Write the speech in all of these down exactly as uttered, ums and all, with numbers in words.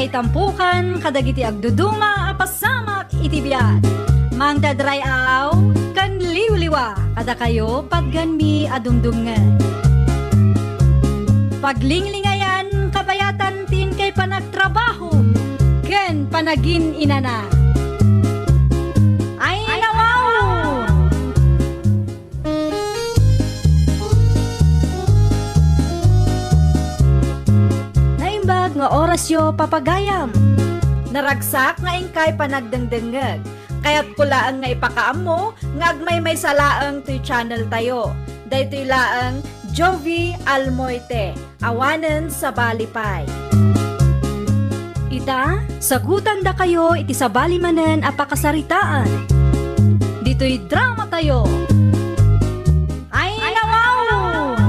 Tampukan kadagiti agduduma a pasamak iti biag. Mangted ray-aw ken liwliwa kadakayo patganmi a dumdumngeg. Paglinglingayan kabayatan ti inkay panagtrabaho ken panagin-inana. Ay, nawaw! Naimbag nga orasyo, papagayam. Naragsak nga inkay panagdengdengngeg. Kayatko laeng nga ipakaammo nga agmaymaysa laeng toy channel tayo. Daytoy laeng Jovi Almoite. Awanen sabali pay. Ita, sagutandakayo iti sabali manen a pakasaritaan. Ditoy drama tayo. Ay, nawaw!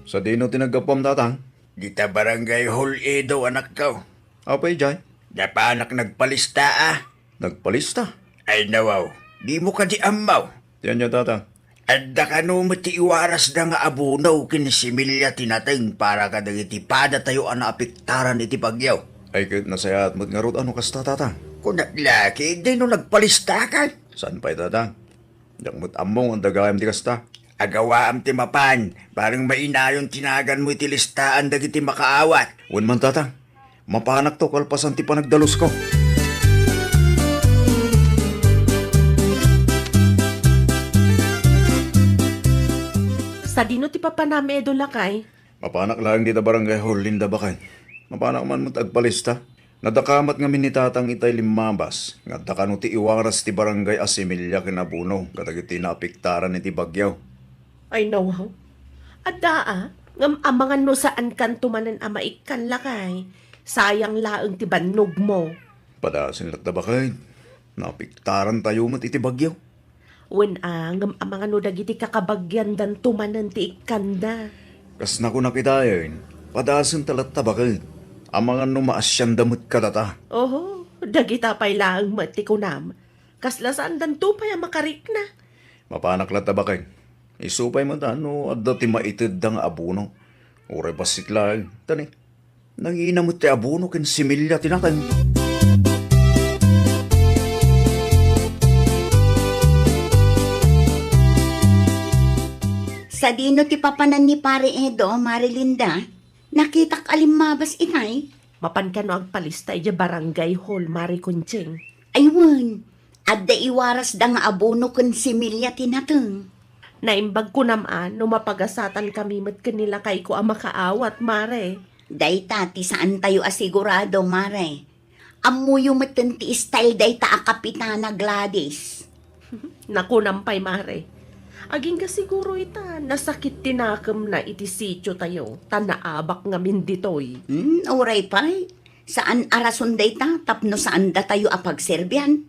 Sadino ti naggapuam, Tatang? Dita Barangay Hall Edo, anakko. Apay, jay? Napanak nagpalista, a. Nagpalista? Ay, nawaw. Dimo kadi ammo? Ti ania, Tatang? Adda kano met ti iwarasda nga abono ken similya ti nateng para kadagiti padatayo a naapektaran iti bagyo. Ay, ket nasayaat met ngarud a no kasta, Tatang. Kunak la ket, dayno nagpalista kay? Saan pay, Tatang? Diak met ammo nga adda gayam ti kasta. Agawaam ti mapan, bareng mainayon ti naganmo iti listaan dagiti makaawat. Wen man, Tatang. Mapanakto kalpasan ti panagdalusko. Sadino ti papanam, Edo, lakay? Mapanak laeng dita Barangay Hall, Linda, baket. Mapanak man met agpalista. Nadakamat ngamin ni Tatang itay limmabas nga adda kano ti iwaras ti barangay a similya ken abono kadagiti naapektaran iti bagyo. Ay, nawaw. Adda, a, ngem amangan no saankanto manen a maikkan, lakay. Sayang laeng ti bannogmo. Padasen latta, baket. Naapektarantayo met iti bagyo. Wen, a, ngem amangan no dagiti kakabagiandanto manen ti ikkanda. Kas nakunak itayen, padasenta latta, baket. Amangan no maasianda met kadata. Oho, dagita pay laeng met ti kunam. Kasla saandanto pay a makarikna. Mapanak latta, baket. Isu pay met, a, no adda ti maitedda nga abono. Uray bassit laeng, tani. Nangina met ti abono ken similya ti nateng. Sadino ti papanan ni Pare Edo, Mare Linda? Nakitak a limmabas itay. Mapan kano agpalista idiay barangay hall, Mare Conching? Ay wen, adda iwarasda nga abono ken similya ti nateng. Naimbag kunam a no mapagasatan kami met ken ni lakayko a makaawat, Mare. Dayta ti saantayo a sigurado, Mare. Ammoyo metten ti style dayta a kapitana, Gladys. Nakunam pay, Mare. Agingga siguro ita, nasakit ti nakemna iti sitiotayo, ta naabak ngamin ditoy. Hmm, uray pay. Saan a rason dayta tapno saandatayo a pagserbian.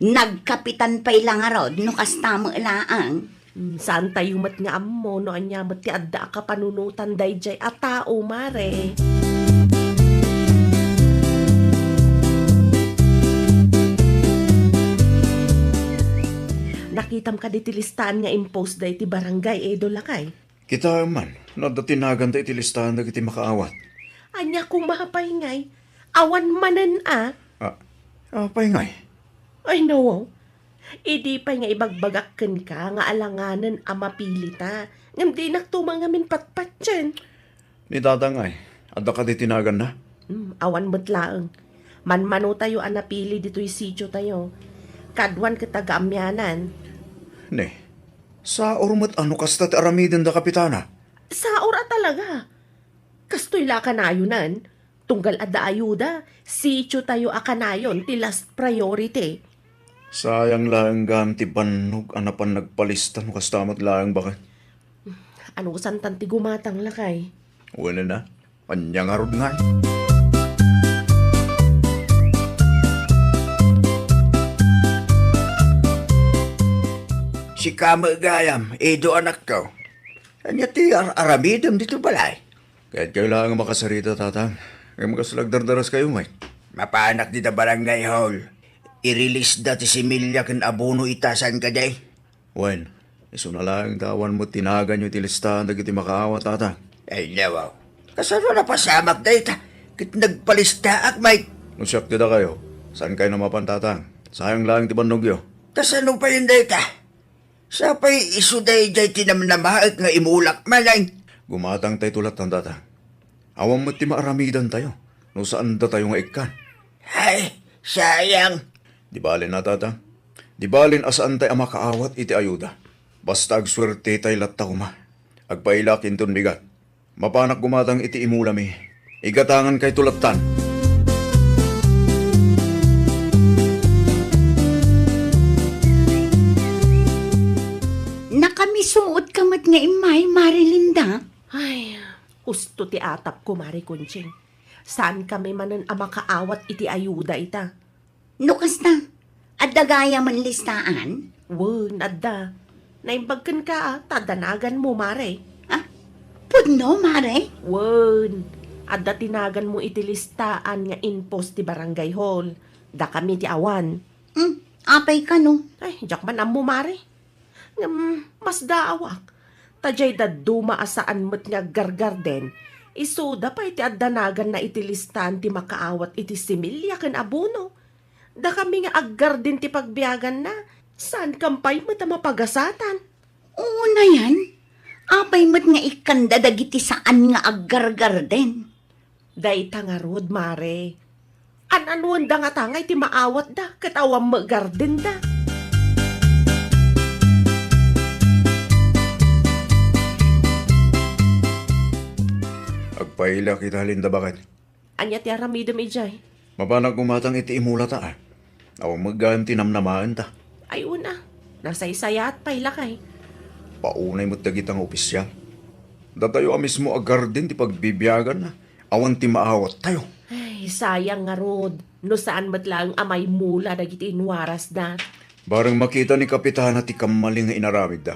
Nagkapitan pay la ngarud no kasta met laeng. Hmm, saantayo met nga ammo no ania met ti adda a kapanunotan daydiay a tao, Mare. Nakitam kadi ti listaan nga impost da iti barangay, Edo, lakay? Kitaem man, no adda ti naganda iti listaan dagiti makaawat. Ania koma pay ngay? Awan manen a? Ah, apay ngay? Ay, nawaw. Idi pay nga ibagbagak kenka nga alanganen a mapilita, ngem dinakto man ngamin patpatien. Ni Tatang ay, adda kadi ti naganna? Hmm, awan met laeng. Manmanotayo a napili ditoy sitiotayo. Kaduan ket taga-amianan. Ne, saor met a no kasta ti aramidenda, Kapitana? Saor a talaga. Kastoy la a kanayonen. Tunggal adda ayuda, sitiotayo a kanayon ti last priority. Sayang laeng gayam ti bannog a napan nagpalista no kasta met laeng, baket. Anusantan ti gumatang, lakay? Wen a, ania ngarud ngay? Sika met gayam, Edo, anakko. Ania ti ar-aramidem ditoy balay? Kayatkayo laeng a makasarita, Tatang. Ngem kasla agdardaraskayo met. Mapanak dita barangay hall. I-release da ti similya ken abono ita, saan kadi? Wen, isuna laeng ta awan met ti naganyo iti listaan dagiti makaawat, Tatang. Ay, nawaw. Kasano napasamak dayta? Ket nagpalistaak, Mike. No siak ti dakayo, saan kayo mapan, Tatang? Sayang laeng ti bannogyo. Kasano payen dayta? Sapay isu daydiay ti namnamaek nga imulak manen. Gumatang tay tulatan, Tatang. Awan met ti maaramidantayo no saan datayo nga ikkan. Ay, sayang. Di balen a, Tatang. Di balen a saan tay a makaawat iti ayuda. Basta agsuerte tay latta koma. Agpailak inton bigat. Mapanak gumatang iti imulami. Igatangan kay tulattan. Nakamisuot ka met nga immay, Mari Linda. Ay, husto ti atapko, Mari Conching. Saan kami manen a makaawat iti ayuda ita. No kasta, adda gayam a listaan? Wen, adda. Naimbag kenka, a, ta adda naganmo, Mare. Ah, pudno, Mare? Wen, adda ti naganmo iti listaan nga inpos ti barangay hall. Dakami ti awan. Hmm, apay kano? Ay, diak man ammo, Mare. Ngem masdaawak, ta diay dadduma a saan met nga aggargarden, isuda pay ti adda naganna iti listaan ti makaawat iti similya ken abono. Dakami nga aggarden ti pagbiaganna, saankam pay met a mapagasatan. Unayen, apay met nga ikkanda dagiti saan nga aggargarden? Dayta ngarud, Mare. An-anuenda ngata nga iti maawatda ket awan met gardenda. Agpailak ita, Linda, baket. Ania ti aramidem idiay? Mapanak gumatang iti imulata, a. Awan met gayam ti namnamaenta. Ay, una. Nasaysayaat pay, lakay. Paunay met dagita nga opisyal. Datayo a mismo a garden ti pagbibiaganna. Awan ti maawattayo. Ay, sayang ngarud. No saan met laeng a maimula dagiti inwarasda. Bareng makita ni Kapitana ti kammali nga inaramidda.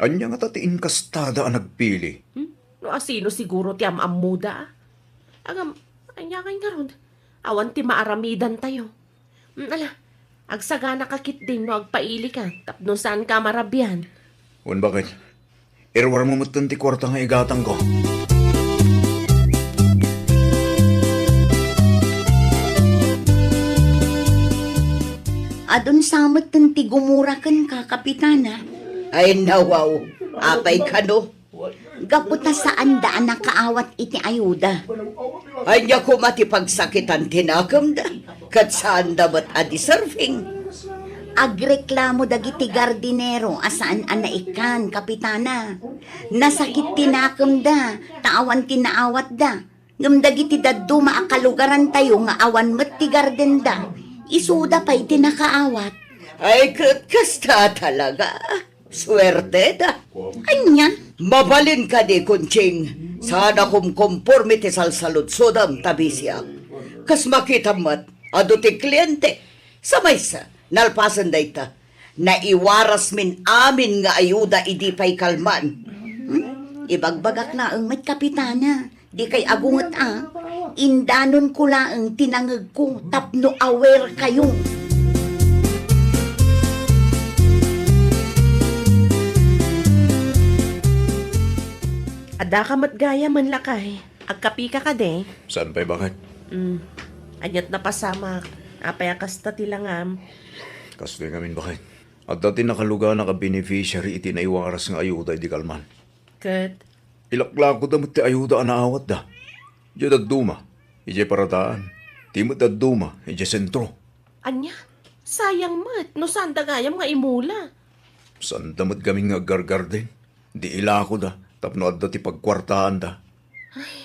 Ania ngata ti inkastada a nagpili? Hmm? No asino siguro ti am-ammoda, a? Ngem, ania ngay ngarud? Awan ti maaramidantayo. Mm, ala, agsaganaka ketdin no agpailika tapno saanka a marabian. Wen, baket. Iruarmo metten ti kuarta nga igatangko. Adun sa metten ti gumura kenka, Kapitana. Ay, nawaw. Apay kano? Gapu ta saanda a nakaawat iti ayuda. Ania koma ti pagsakitan ti nakemda, ket saanda met a deserving. Agreklamo dagiti gardinero a saan a naikkan, Kapitana. Nasakit ti nakemda, ta awan ti naawatda. Ngem dagiti dadduma a kalugarantayo nga awan met ti gardenda, isuda pay ti nakaawat. Ay, ket kasta talaga. Suerteda. Ania? Mabalin kadi, Conching, saan a kumkomporme ti salsaludsodem ta bisiak. Kas makitam met, adu ti kliente. Sa maysa, nalpasen dayta, naiwarasmin amin nga ayuda idi pay kalman. Hmm? Ibagbagak laeng met, Kapitana. Dikay agunget a, indanonko laeng ti nangegko tapno aware kayo. Addaka met gayamen, lakay. Agkapika kadi? Saan pay, baket? Mm. Aniat napasamak. Apay a kasta ti langam? Kastoy ngamin, baket. Adda ti nakaluganak a beneficiary iti naiwaras nga ayuda idi kalman. Ket? Ilaklakoda met ti ayuda a naawatda. Idiay dadduma, idiay paradaan, ti met dadduma, idiay sentro. Ania? Sayang met no saanda gayam nga imula. Saanda met gamin nga aggargarden. Di ilakoda tapno adda ti pagkuartaanda. Ay,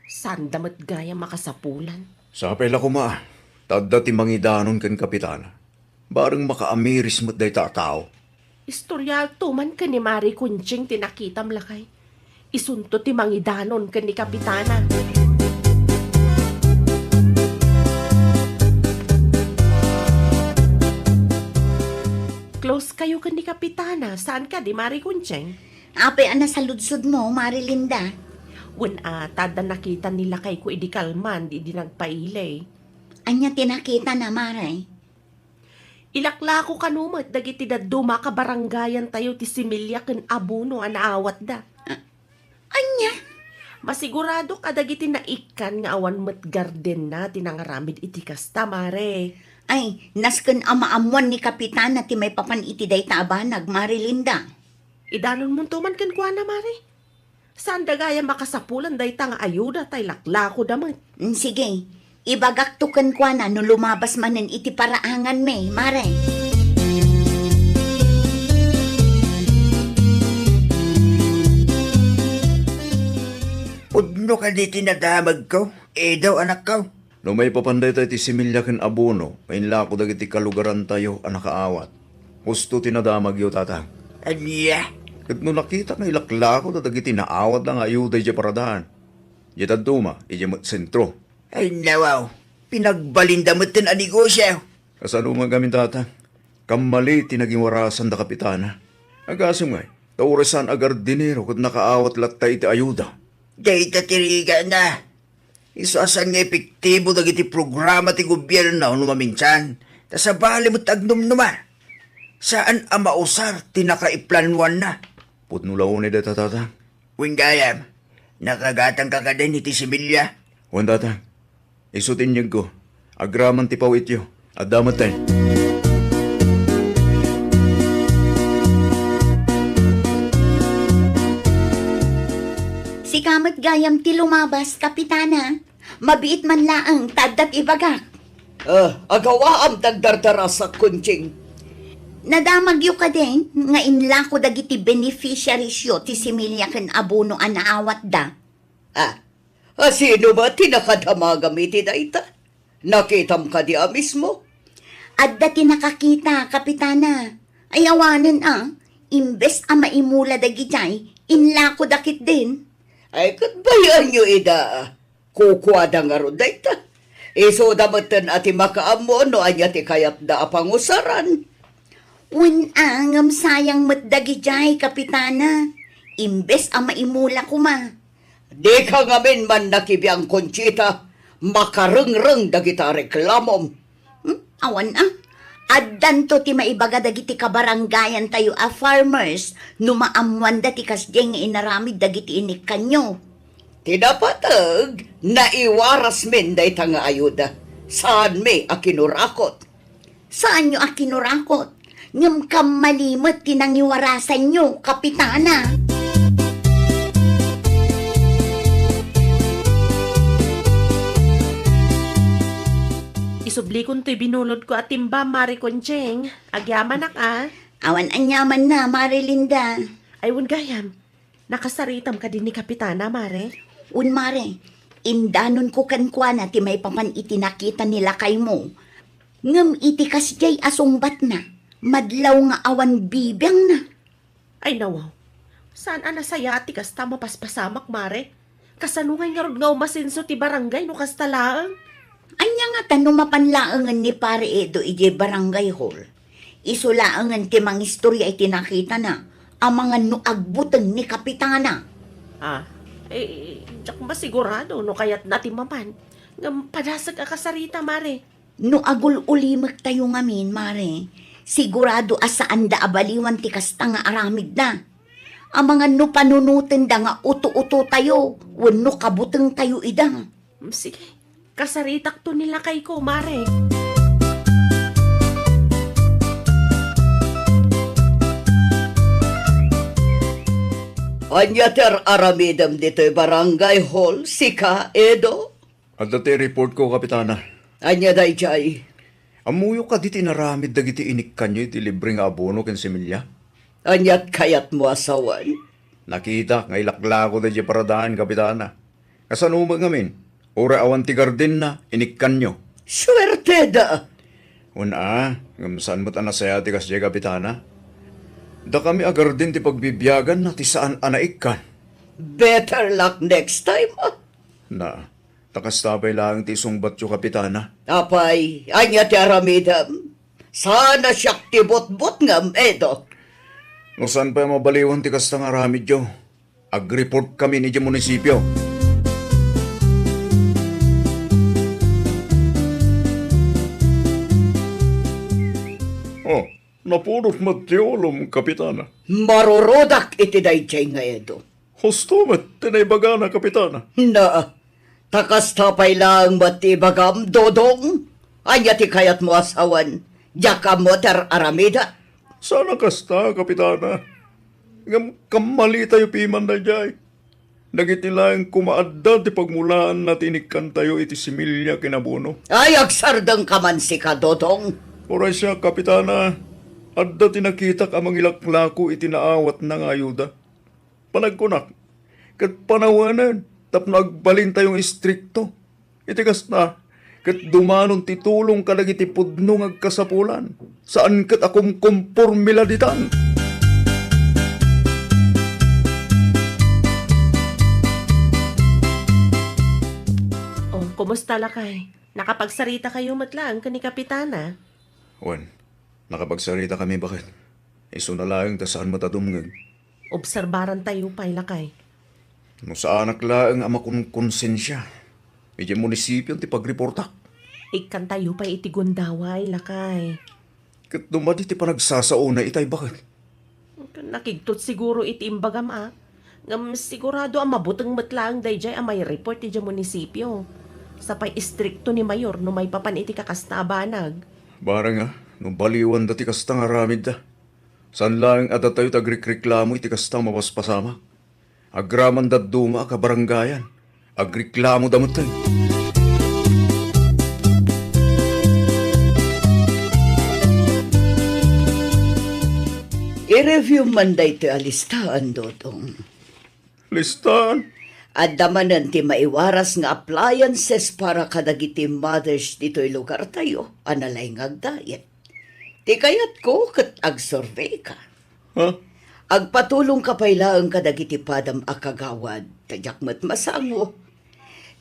saanda met gayam a kasapulan. Sapay la koma, ta adda ti mangidanon ken Kapitana. Bareng makaamiris met dayta a tao. Istoriaekto man ken ni Mari Conching ti nakitam, lakay. Isunto ti mangidanon ken ni Kapitana. Close kayo ken ni Kapitana, saan kadi, Mari Conching? Apay a nasaludsodmo, Mari Linda? Wen a, ta adda nakita ni lakayko idi kalman, idi nagpaili. Ania ti nakitana, Mari? Ilaklako kano met dagiti dadduma a kabarangayantayo ti similya ken abono a naawatda. A-, ania? Masiguradok a dagiti naikkan nga awan met gardenna ti nangaramid iti kasta, Mare. Ay, nasken a maammuan ni Kapitana ti maipapan iti dayta a banag, Mare Linda. Idanonmonto man kenkuana, Mare. Saanda gayam a kasapulan dayta nga ayuda ta ilaklakoda met. Mm, sige. Ibagakto kenkuana no lumabas manen iti paraanganmi, Mare. Pudno kadi ti nadamagko, Edo, anakko? No maipapan dayta iti similya ken abono nga inlako dagiti kalugarantayo a nakaawat, husto ti nadamagyo, Tatang. Ania? Ket no nakitak nga ilaklakoda dagiti naawatda nga ayuda idiay paradaan, diay dadduma, idiay met sentro. Ay, nawaw, pinagbalinda met a negosio. Kasano nga gamin, Tatang? Kammali ti nagiwarasanda, Kapitana. Agasem ngay, ta uray saan a gardinero ket nakaawat latta iti ayuda. Dayta ti rigana. Isu a saan nga epektibo dagiti programa ti gobierno no maminsan, ta sabali met agnumnuma. Saan a mausar ti nakaiplanuanna. Pudno la unay dayta, Tatang. Wen gayam, nakagatangka kadin iti similya? Wen, Tatang. Isu ti inyegko. Agraman ti pawityo. Adda metten. Sika met gayam ti lumabas, Kapitana. Mabiit man laeng ta adda ti ibagak. Ah, agawaam ti agdardarasak, Conching. Nadamagyo kadin nga inlako dagiti beneficiariesyo ti similya ken abono a naawatda? Ah, a sino met ti nakadamagam iti dayta? Nakitam kadi a mismo? Adda ti nakakita, Kapitana. Ay awanen a, imbes a maimula dagidiay, inlakoda ketdin. Ay, ket bay-anyo ida. Kukuada ngarud dayta. Isuda metten a ti makaammo no ania ti kayatda a pangusaran. Wen a, ngem sayang met dagidiay, Kapitana. Imbes a maimula koma. Dika ngamin mannakibiang, Conchita, makarengreng dagita reklamom. Hmm? Awan a. Addanto ti maibaga dagiti kabarangayantayo a farmers no maammoanda ti kasdiay nga inaramid dagiti inikkanyo. Ti napateg, naiwarasmin dayta nga ayuda. Saanmi a kinurakot. Saanyo a kinurakot, ngem kammali met ti nangiwarasanyo, Kapitana. Isublikon toy binulodko a timba, Mare Conching. Agyamanak a. Awan aniamanna, Mare Linda. Ay, wen gayam. Nakasaritam kadi ni Kapitana, Mare? Wen, Mare. Indanonko kenkuana ti maipapan iti nakita ni lakaymo. Ngem iti kasdiay a sungbatna, madlaw nga awan bibiangna. Ay, nawaw. Saan a nasayaat ti kasta a mapaspasamak, Mare? Kasano ngay ngarud nga umasenso ti barangay no kasta laeng? Ania ngata no mapan laengen ni Pare Edo idiay barangay hall? Isu laengen ti mangistoria iti nakitana, amangan no agbuteng ni Kapitana. Ah, eh, diak masigurado no kayatna ti mapan. Ngem padasek a kasarita, Mare. No agul-ulimektayo ngamin, Mare, sigurado a saanda a baliwan ti kasta nga aramidda. Amangan no panunotenda nga uto-utotayo wenno kabutengtayo ida. Mm, sige. Kasaritakto ni lakayko, Mare. Ania ti ar-aramidem ditoy barangay hall, sika, Edo? Adda ti reportko, Kapitana. Ania daydiay? Ammoyo kadi ti inaramid dagiti inikkanyo iti libre nga abono ken similya? Aniat kayatmo a sawen? Nakitak nga ilaklako daydiay paradaan, Kapitana. Kasano met ngamin? Uray awan ti gardenna, inikkanyo. Suerteda! Wen a, ngem saan met a nasayaat ti kasdiay, Kapitana. Dakami a garden ti pagbibiaganna ti saan a naikkan. Better luck next time, ah. Na, ta kasta pay laeng ti isungbatyo, Kapitana. Apay, ania ti aramidem? Saan a siak ti butbutngem, Edo. No saan pay a mabaliwan ti kasta nga aramidyo, agreportkami idiay munisipio. Oh, napudot met ti ulom, Kapitana. Marurudak iti daydiay nga Edo. Husto met ti naibagana, Kapitana. Na, ta kasta pay laeng met ti ibagam, Dodong? Ania ti kayatmo a sawen? Diak ammo ti ar-aramida. Saan a kasta, Kapitana. Ngem kammalitayo piman daydiay. Dagiti laeng koma adda ti pagmulaanna ti inikkantayo iti similya ken abono. Ay, agsardengka man sika, Dodong. Uray siak, Kapitana, adda ti nakitak a mangilaklako iti naawatna nga ayuda. Panagkunak, ket panawanen tapno agbalintayo nga istrikto. Iti kasta, ket dumanon ti tulong kadagiti pudno nga agkasapulan, saan ket a kumkomporme la ditan. Oh, kumusta, lakay? Nakapagsarita kayo met laeng ken ni Kapitana? Wen, nakapagsarita kami, baket. Isuna laeng ta saan met a dumngeg. Obserbaran tayo pay, lakay. No saanak laeng a makunkonsensia, idiay munisipio ti pagreportak. Ikkan tayo pay iti gundaway, lakay. Ket no madi ti panagsasaona itay, baket. Nakigtot siguro iti imbagam a. Ngem sigurado a mabuteng met laeng daydiay a maireport idiay munisipio. Sapay istrikto ni Mayor no maipapan iti kakasta a banag. Barang a, no baliwanda ti kasta nga aramidda. Saan laeng a datayo ti agrikreklamo iti kasta a mapaspasamak. Agraman dadduma a kabarangayan. Agreklamoda metten. I-review man daytoy a listaan, Dodong. Listaan? Adda manen ti maiwaras nga appliances para kadagiti mothers ditoy lugartayo a nalaing nga agdayeg. Ti kayatko ket agsurveyka. Ha? Agpatulongka pay laeng kadagiti padam a kagawad, ta diak met masango.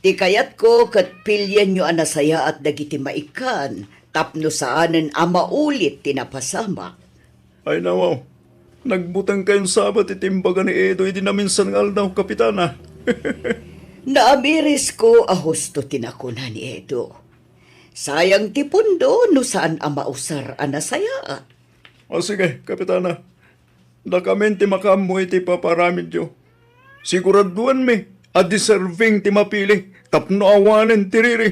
Ti kayatko ket pilienyo a nasayaat dagiti maikkan tapno saanen a maulit ti napasamak. Ay, nawaw. Nagbutengkayon sabet iti imbaga ni Edo idi naminsan nga aldaw, Kapitana. Naamirisko a husto ti nakuna ni Edo. Sayang ti pundo no saan a mausar a nasayaat. O sige, Kapitana. Dakamin ti makaammo iti paparamidyo. Siguraduanmi a deserving ti mapili tapno awanen ti riri.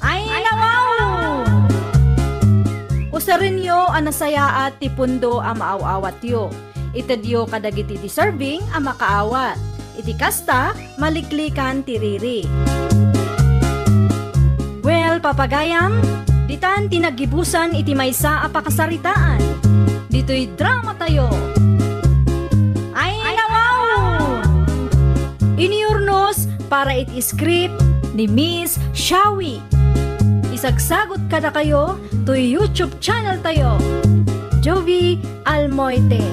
Ay, nawaw! Usarenyo a nasayaat ti pundo a maaw-awatyo. Itedyo kadagiti deserving a makaawat. Iti kasta, maliklikan ti riri. Well, papagayam, ditan ti naggibusan iti maysa a pakasaritaan. Ditoy dramatayo. Ay, nawaw! Inurnos para iti script ni Miss Shawi. Isagsagot kadakayo toy YouTube channel tayo, Jovi Almoite.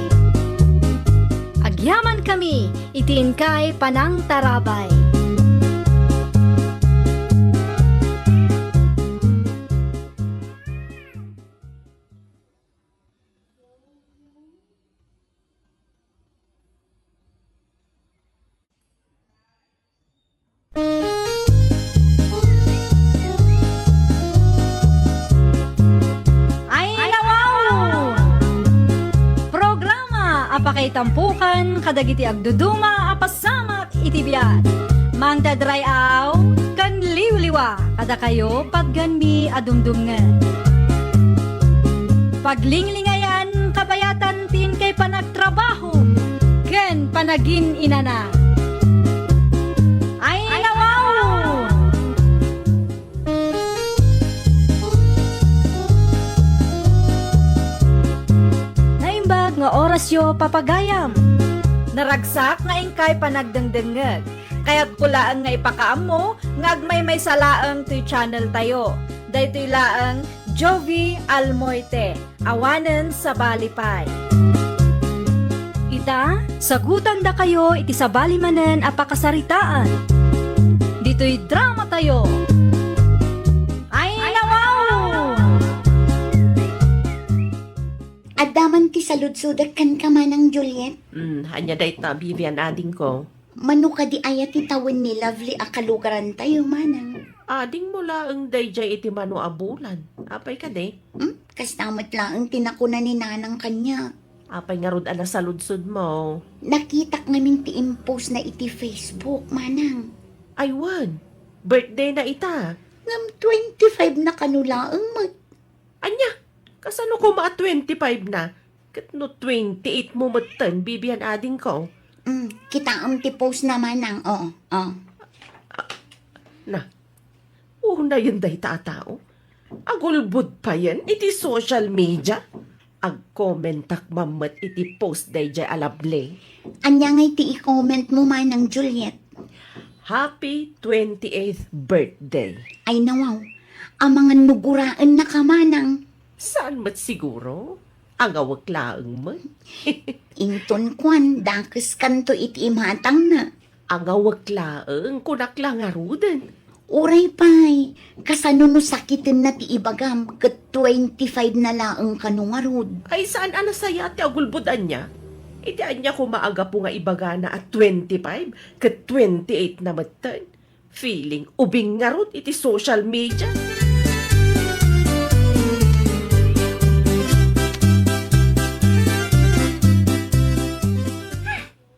Agyamankami iti inkay panangtarabay. Ay, nawaw! Programa a pakaitampokan kadagiti agduduma a pasamak iti biag. Mangted ray-aw ken liwliwa kadakayo patgenmi a dumdumngeg. Paglinglingayan kabayatan ti inkay panagtrabaho ken panagin-inana. Ay, nawaw! Naimbag nga orasyo, papagayam. Naragsak nga inkay panagdengdengngeg. Kayatko laeng nga ipakaammo nga agmaymaysa laeng toy channel tayo. Daytoy laeng Jovi Almoite, awanen sabali pay. Ita, sagutandakayo iti sabali manen a pakasaritaan. Ditoy dramatayo. Ay, nawaw! Adda man ti saludsodek kenka, Manang Juliet. Hmm, ania dayta, Vivian, adingko? Mano kadi aya ti tawen ni Lovely a kalugarantayo, Manang? Adingmo laeng daydiay iti mano a bulan. Apay kadi? Hmm? Kasta met laeng ti nakuna ni Nanang kaniak. Apay ngarud a nasaludsodmo? Nakitak ngamin ti impost na iti Facebook, manang. Ay wen, birthday na ita. Ngem twenty-five na kano laeng met. Ania? Kasano koma a twenty-five na? Ket no twenty-eight mo metten, bibian adingko. Mm, kitaem ti post na, manang. Oo, oo. Na, unayen dayta a tao. Agulbod payen iti social media. Agkomentak man met iti post daydiay a lovely. Ania ngay ti i-comment mo, manang Juliet? Happy twenty-eighth birthday. Ay nawaw, amangan no guraennaka, manang. Saan met siguro? Angawek laeng met. Inton kuan, dakeskanto iti imatangna. Angawek laeng, kunak la ngaruden. Uray pay, kasano no sakitenna ti ibagam ket twenty-five na laeng kano ngarud? Ay, saan a nasayaat ti agulbod ania? Iti ania koma a gapu nga ibagana a twenty-five ket twenty-eight na metten? Feeling ubing ngarud iti social media.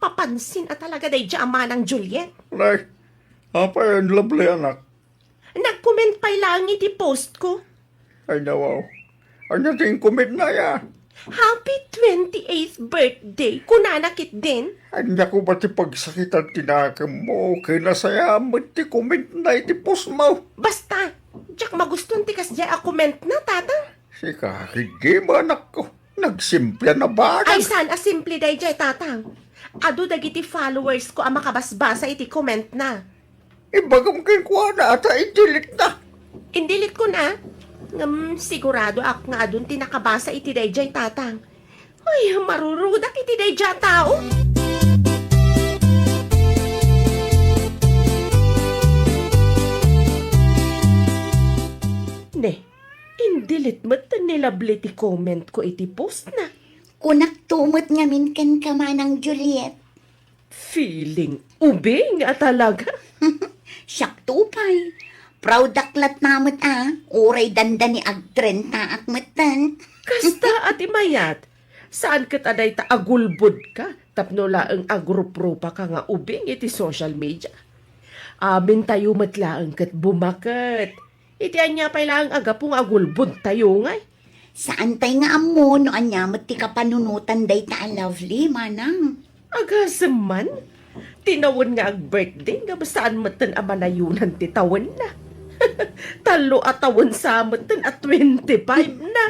Papansin a talaga daydiay a manang Juliet. Nay, apay, lovely anak? Nag-comment pay laeng iti post ko. Ay, nawaw. Ania ti inkomentna ya? Happy twenty-eighth birthday, kunana ketdin. Ania koma ti pagsakitan ti nakemmo, ken nasayaat met ti comment na iti post mo. Basta, diak magustuan ti kasdiay a comment na, tata. Sika, ketdi, manakko. Nagsimple na banag. Ay, saan a simple daydiay, tatang? Adu dagiti followers ko a makabasbasa iti comment na. Ibagam kenkuana ta i-delete na. In-delete ko na. Ngem sigurado ak nga adun ti nakabasa iti daydiay, tatang. Ay, marurudak iti daydiay a tao. Ne, in-delete met ni Lovely ti comment ko iti post na. Kunakto met ngamin kenka, manang Juliet. Feeling ubing a talaga. Siakto pay. Proud ak latta met a, uray dandani agtrentaak metten. Kasta a ti mayat, saan ket a dayta agulbodka tapno laeng agruprupa ka nga ubing iti social media. Amintayo met laeng ket bumaket. Iti ania pay laeng a gapu nga agulbodtayo ngay? Saan tay nga ammo no ania met ti kapanunotan dayta a Lovely, manang. Agasem man, ti nawen nga ag-birthday nga saan metten a manayonan ti tawenna. Tallo a tawen sa metten a twenty-five na.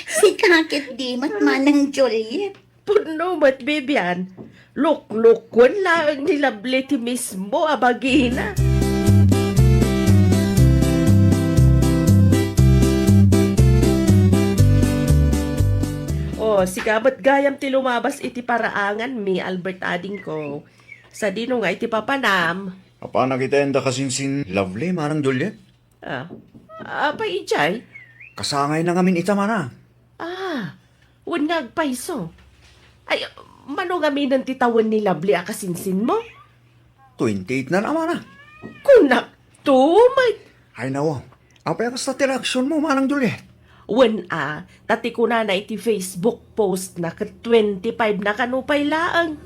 Sika ketdi met, manang Juliet. Pudno met, Bibian. Luklukuen laeng ni Lovely ti mismo a bagina. O, sika met gayam ti lumabas iti paraanganmi, Albert adingko. Sadino nga iti papanam? Apanak iti enda kasinsin Lovely, manang Juliet? Ah, apay idiay? Kasangayna ngamin ita, mana. Ah, wen nga agpayso. Ay, mano ngaminen ti tawen ni Lovely a kasinsinmo? Twenty-eight na, mana. Kunak to, may. Ay, nawa. Apay a kasta ti reaksionmo, manang Juliet? Wen a, ta ti kunana iti Facebook post na ket twenty-five na kano pay laeng.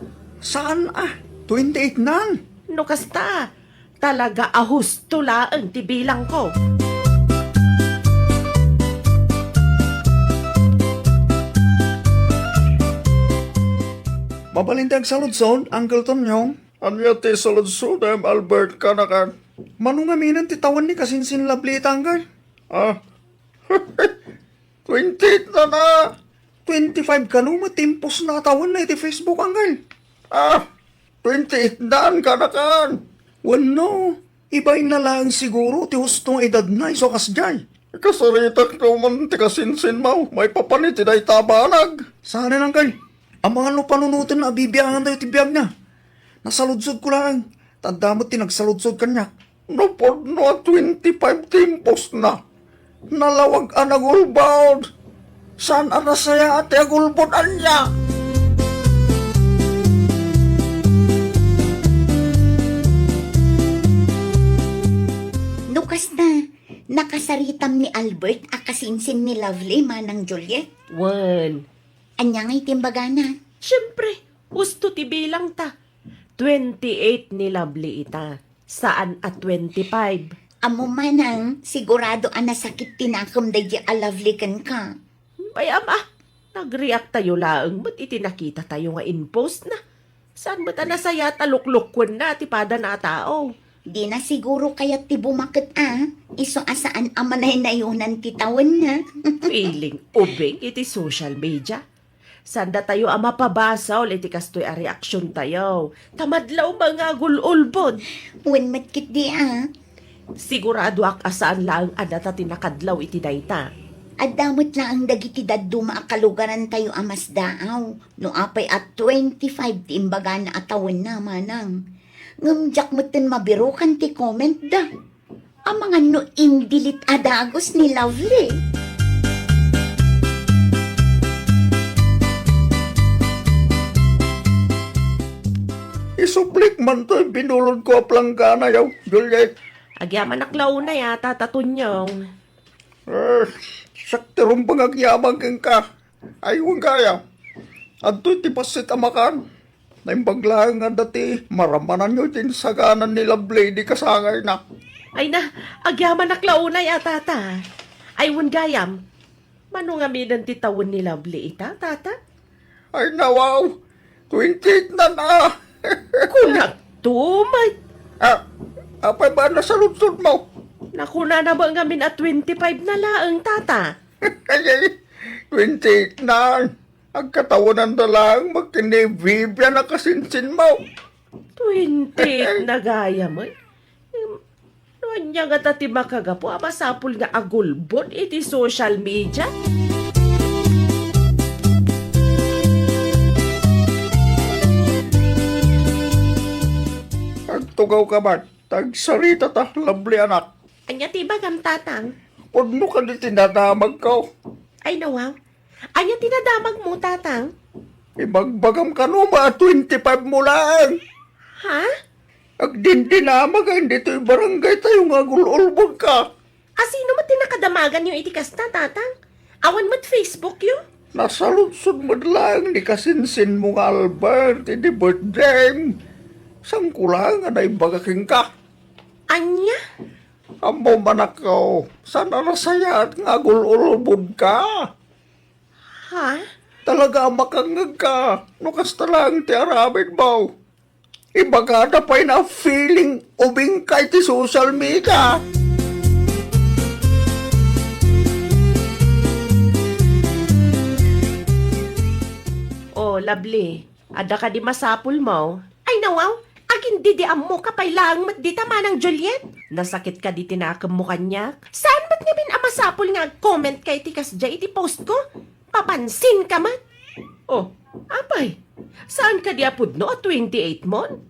Saan a? Twenty-eight nan? No kasta, talaga a husto laeng ti bilangko. Mabalin ti agsaludsod, Uncle Tonyo. Ania ti saludsodem, Albert, kanakan? Mano ngaminen ti tawen ni kasinsin Lovely ita, Uncle? Ah, twenty-eight na na. Twenty-five kano met ti impost na a tawenna iti Facebook, Uncle? Ah, twenty-eight dan, kanakan. Wenno, ibainna laeng siguro ti husto nga edadna isu a kasdiay. Ikasaritak no man ti kasinsinmo maipapan iti dayta a banag. Saanen, Uncle. Amangan no panunoten a bibiangantayo ti biagna. Nasaludsodko laeng, ta adda met ti nagsaludsod kaniak. No pudno a twenty-five ti impostna, nalawag a nagulbod. Saan a nasayaat ti agulbod ania? No kasta, nakasaritam ni Albert a kasinsin ni Lovely, manang Juliet? Wen, Ania nga iti imbagana? Siyempre, husto ti bilangta. Twenty-eight ni Lovely ita, saan a twenty-five. Ammo manang, sigurado a nasakit ti nakem daydi a Lovely kenka. Bay, ama, nagreact tayo laeng met iti nakita tayo nga in-post na. Saan met a nasayaat a luklukwenna ti padana a tao? Dina siguro kayat ti bumaket a, isu a saan a manaynayonan ti tawenna. Feeling ubing iti social media. Saan datayo a mapabasol iti kastoy a reaksyon tayo. Ta madlaw nga agul-ulbod. Wen met ketdi a. Siguradoak a saan laeng a data ti nakadlaw iti dayta. Adda met laeng dagiti dadduma a kalugarantayo a masdaaw. No apay a twenty-five ti imbagana a tawenna, manang. Ngem diak metten mabirukan ti comment da. Amangan no in-delete a dagus ni Lovely. Isublik man toy binulodko a plangganayo, Juliet. Agyamanak la unay a, Tata Tonyong. Eh, siak ti rumbeng agyaman kenka. Ay, wen gayam. Adtoy ti bassit a makan. Naimbag laeng nga adda ti maramananyo iti insaganan ni Lovely idi kasangayna. Ay na, agyamanak la unay a, Tata. Ay, wen gayam. Mano ngaminen ti tawen ni Lovely ita, Tata? Ay, nawaw. Twenty-eight nan a. Kunakto, may Ah, apay ba nasaludsodmo? Nakunana ba ngamin a twenty-five na laeng, Tata? Ay, ay, twenty-eight nan. Agkatawenanda laeng met ken ni Vivian a kasinsinmo. Twenty-eight na gayam, eh. Em, no ania ngata ti makagapu a masapul nga agulbod iti social media? Agtugawka man, ta agsarita ta, Lovely anak. Ania ti ibagam, Tatang? Pudno kadi ti nadamagko. Ay, nawaw. Ania ti nadamagmo, Tatang? Ibagbagam kano ba a twenty-five mo laeng? Ha? Agdindinamag a ditoy barangay tayo nga agul-ulbod ka. A sino met ti nakadamaganyo iti kasta, Tatang? Awan met Facebook yo? Nasaludsod met laeng ni kasinsinmo nga Albert idi birthday. Sangko laeng a naibaga kenka. Ania? Ammom, anakko, saan a nasayaat nga agul-ulbod ka. Ha? Talaga a makangngeg ka no kasta laeng ti aramidmo. Ibagada pay na feeling ubing ka iti social media. Oh, Lovely, adda kadi masapulmo? Ay, nawaw, agindidi ammo ka pay laeng met dita, Manang Juliet. Nasakit kadi ti nakemmo kaniak? Saan met ngamin a masapul nga ag-comment ka iti kasdiay iti post ko? Papansin ka met. Oh, apay, saan kadi a pudno a twenty-eight mon?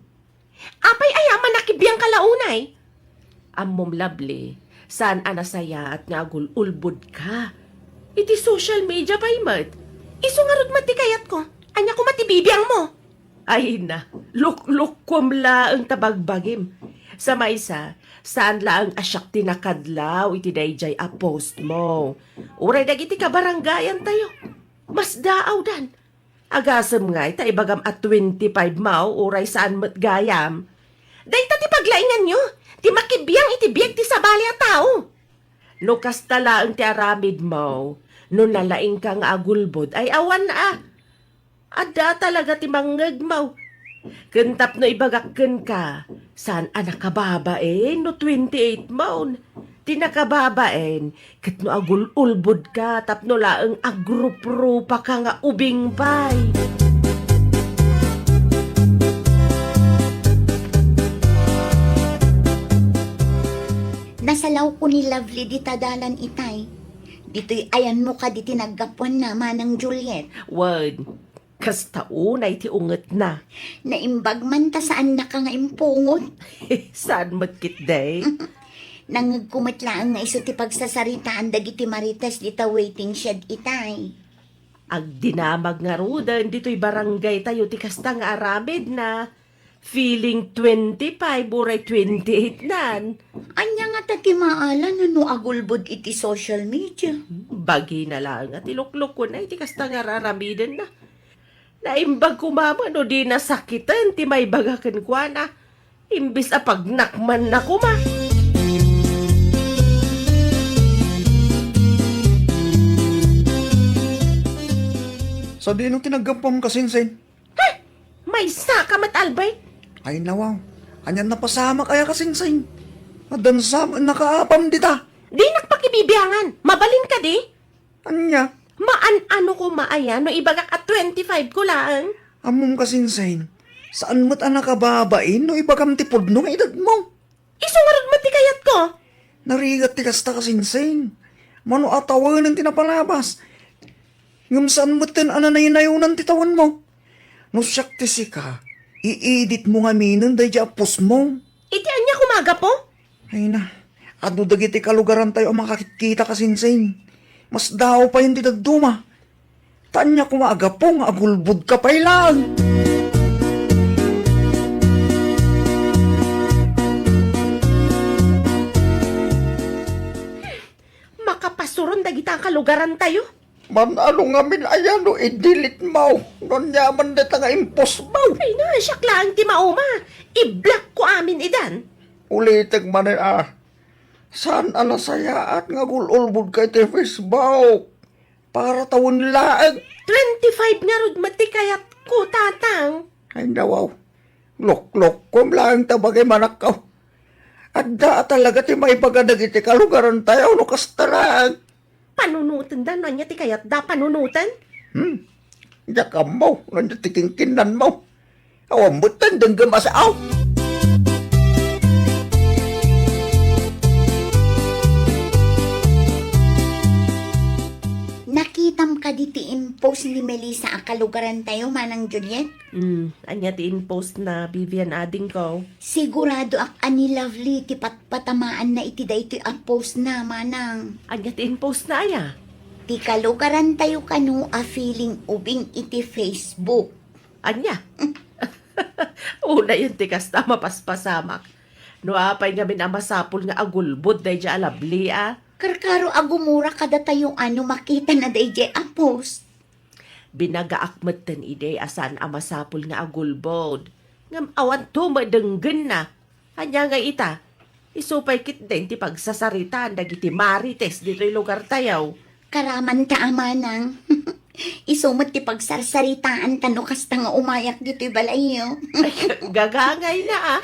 Apay aya a manakibiang ka la unay? Ammom, Lovely, saan a nasayaat nga agul-ulbod ka. Iti social media pay met. Isu ngarud met ti kayatko. Ania koma ti bibiangmo? Ay na, luklukkom laeng ta bagbagim. Sa maysa, saan laeng a siak ti nakadlaw iti daydiay a postmo. Uray dagiti kabarangayantayo. Masdaawdan. Agasem ngay ta ibagam a twenty-five mo uray saan met gayam. Dayta ti paglainganyo, ti makibiang iti biag ti sabali a tao. No kasta laeng ti aramidmo, no nalaingka nga agulbod ay awan a. Adda talaga ti mangngegmo. Ken tapno ibagak kenka, saan a nakababain no twenty-eight mon. Ti nakababain, ket no agul-ulbod ka tapno laeng agruprupa ka nga ubing pay. Nasalawko ni Lovely dita dalan itay. Ditoy ayanmo kadi ti naggapuanna, Manang Juliet. Wen, kasta unay ti ungetna. Naimbag man ta saannaka nga impungot. Saan met ketdi? Nangngegko met laeng nga isu ti pagsasaritaan dagiti marites dita waiting shed itay. Agdinamag ngaruden ditoy barangaytayo ti kasta nga aramidna. Feeling twenty-five uray twenty-eight nan. Ania ngata Imaala no agulbod iti social media. Bagina laeng a ti luklukkonna iti kasta nga ar-aramidenna. Naimbag koma met no di nasakiten ti maibaga kenkuana, imbes a pagnakmanna koma. Sadino ti naggapuam, Kasinsin? He! Maysaka met, Albert! Ay, nawaw. Ania, napasamak aya, Kasinsin? Addan sa met nakaapam dita. Dinak pakibibiangan. Mabalin kadi? Ania? Maan-ano koma aya no ibagak a twenty-five ko laeng? Ammom, Kasinsin, saan met a nakababain no ibagam ti pudno nga edadmo. Isu ngarud met ti kayatko. Narigat ti kasta, Kasinsin. Mano a tawenen ti napalabas. Ngem saan metten a nanaynayonan ti tawenmo. No siak ti sika, i-editmo ngaminen daydiay a postmo. Iti ania koma a gapu? Ay na, adu dagiti kalugarantayo a makakitkita, Kasinsin. Masdaaw payen ti dadduma. Ta ania koma a gapu nga agulbodka pay laeng? Makapasuron dagita a kalugarantayo. Maan-ano ngamin aya no i-delete mo, no ania man dayta nga impostmo? Ay na, siak laeng ti mauma. I-block ko amin idan. Ulitek manen a, saan a nasayaat nga agul-ulbodka iti Facebook. Para tawen laeng. Twenty-five ngarud met ti kayatko, Tatang. Ay, nawaw. Loklokkom laeng ta bagim, anakko. Adda a talaga ti maibaga dagiti kalugarantayo no kasta laeng. Panunotenda no ania ti kayatda panunoten? Hmm? Diak ammo no ania ti kinkinnanmo. Awan met ti denggem a sao. Nakitam kadi ti in-post ni Melissa a kalugarantayo, Manang Juliet? Hmm, ania ti in-post na, Vivian, adingko? Siguradoak a ni Lovely ti patpatamaanna iti daytoy a post na, Manang. Ania ti in-post na aya? Ti kalugarantayo kano a feeling ubing iti Facebook. Ania? Unayen ti kasta, mapaspasamak. No apay ngamin a masapul nga agulbod daydiay a Lovely a? Karkaro a gumura kadatayo a no makitana daydiay a post. Binagaak metten idi a saan a masapul nga agulbod. Ngem awanto met denggenna. Ania ngay ita? Isu pay ketdin ti pagsasaritaan dagiti marites ditoy lugartayo. Karamanta a, Manang. Isu met ti pagsarsaritaanta no kasta nga umayak ditoy balayyo. Gagangayna a.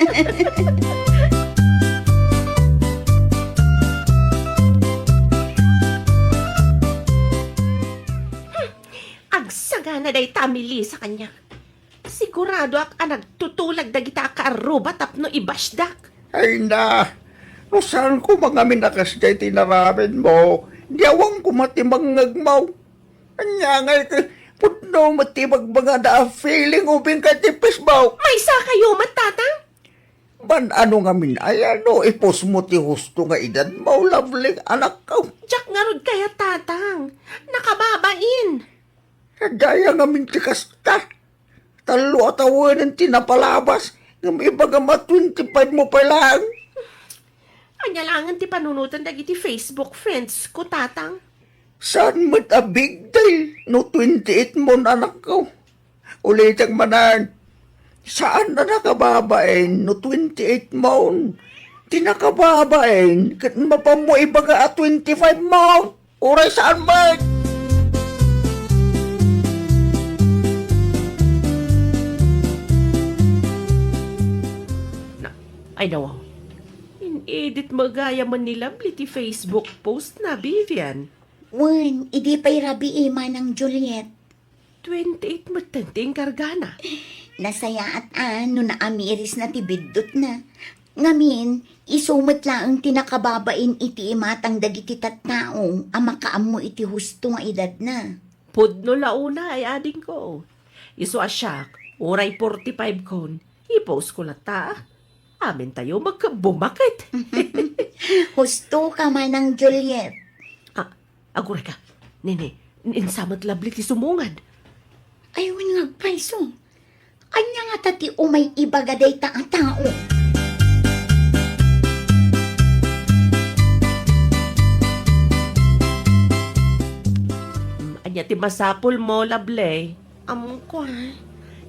Agsagana dayta a Melissa kaniak. Siguradoak a nagtutulag dagita a kaarruba tapno i-bashdak. Ay na, no saan koma ngamin a kasdiay ti inaramidmo, di awan koma ti mangngegmo. Ania ngay ti pudno met ti bagbagada a feeling ubing ka iti Facebook? Maysakayo met, Tatang? Maan-ano ngamin aya no i-post mo ti husto nga edadmo, Lovely, anakko? Diak ngarud kayat, Tatang. Nakababain. Adda aya ngamin ti kasta. Tallo a tawenen ti napalabas, ngem ibagam a twenty-five mo pay laeng. Ania laengen ti panunoten dagiti Facebook friends ko, Tatang? Saan met a big deal no twenty-eight mon, anakko. Ulitek manen, saan a nakababain no twenty-eight mon. Ti nakababain ket mapan mo ibaga a twenty-five mon. Uray saan met! Na, ay, nawaw. In-edit mo gayam ni Lovely ti Facebook post na, Vivian. Wen, idi pay rabii, Manang Juliet. Twenty-eight metten ti inkargana. Nasayaat a no naamirisna ti biddutna. Ngamin, isu met laeng ti nakababain iti imatang dagiti tattao a makaammo iti husto nga edadna. Pudno la unay, adingko. Isu a siak, uray forty-five kon, i-post ko latta. Amintayo met bumaket. Husto ka, Manang Juliet. Ah, aguray ka. Nene, insa met Lovely ti sumungad? Ay, wen nga agpayso. Ania ngata ti umay ibaga dayta a tao? Ania ti masapulmo, Lovely? Ammok, a.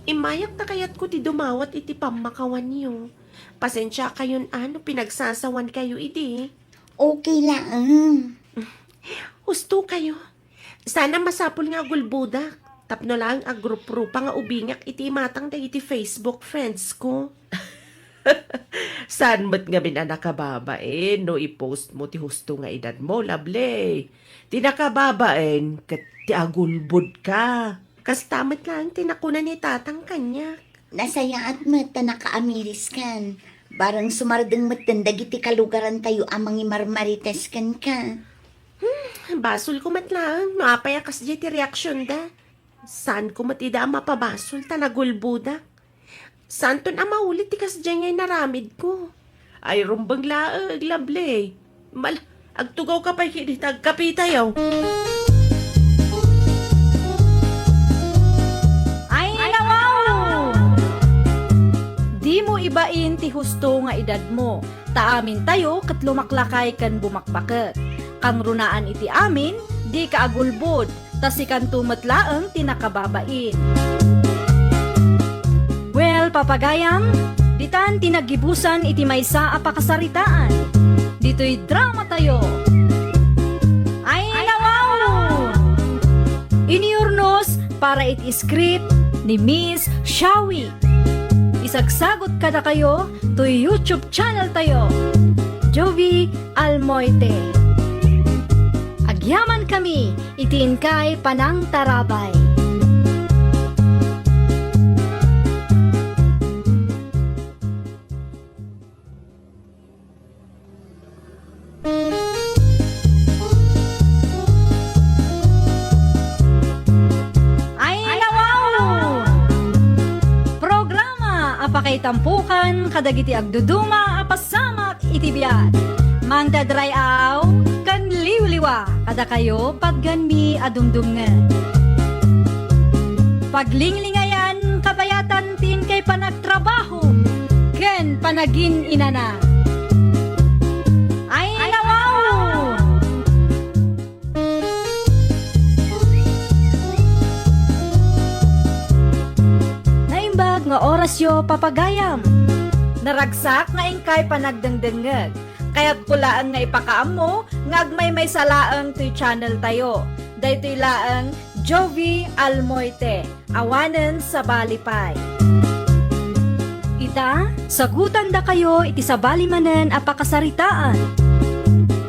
Immayak ta kayatko ti dumawat iti pammakawanyo. Pasensiakayon a no pinagsasawankayo idi. Okay laeng. Husto kayo. Saan a masapul nga agulbodak. Tapno laeng agruprupa nga ubingak iti imatang dagiti Facebook friends ko. Saan met ngamin a nakababain no i-post mo ti husto nga edadmo, Lovely? Ti nakababain ket ti agulbodka. Kasta met laeng ti nakuna ni Tatang kaniak. Nasayaat met ta nakaamiriskan. Bareng sumardeng metten dagiti kalugarantayo a mangimarmarites kenka. Hmm, basolko met laeng no apay a kasdiay ti reaksionda. Saanko met ida a mapabasol ta nagulbodak. Saanton a maulit ti kasdiay nga inaramidko. Ay, rumbeng laeng, Lovely. Mal-, agtugawka pay ket ita agkapitayo. Ay, nawaw! Dimo ibain ti husto nga edadmo, ta amintayo ket lumaklakay ken bumakbaket. Kangrunaan iti amin, dika agulbod, ta sikanto met laeng ti nakababain. Well, papagayam, ditan ti naggibusan iti maysa a pakasaritaan. Ditoy dramatayo. Ay, nawaw! Iniurnos para iti script ni Miss Shawi. Isagsagot kadakayo toy YouTube channel tayo, Jovi Almoite. Agyaman kami iti inkay panangtarabay. Ay, nawaw! Programa a pakaitampokan kadagiti agduduma a pasamak iti biag. Mangted ray-aw ken liwliwa kadakayo patgenmi a dumdumngeg. Paglinglingayan, kabayatan ti inkay panagtrabaho ken panagin-inana. Ay, nawaw! Naimbag nga orasyo, papagayam. Naragsak nga inkay panagdengdengngeg. Kayatko laeng nga ipakaammo nga agmaymaysa laeng toy channel tayo. Daytoy laeng Jovi Almoite, awanen sabali pay. Ita, sagutandakayo iti sabali manen a pakasaritaan.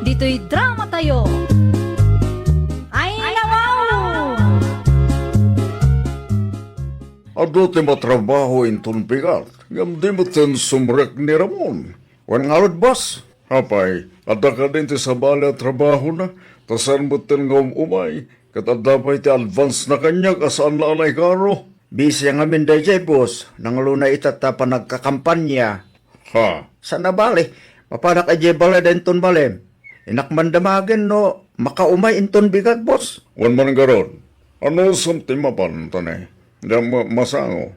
Ditoy dramatayo. Ay, nawaw! Adu ti matrabaho inton bigat, ngem di metten sumrek ni Ramon. Wen ngarud, boss? Apay, adda kadin ti sabali a trabahona, ta saan metten nga um-umay, ket adda pay ti advance na kaniak a saan la a naikaro. Busy ngamin daydiay, boss. Nangluna ita ta panagkakampanya. Ha? Saan a bale, mapanak idiay balay da inton malem. Innak man damagen no makaumay inton bigat, boss. Wen man ngarud, anusam ti mapan, tane? Diak ma-, masango.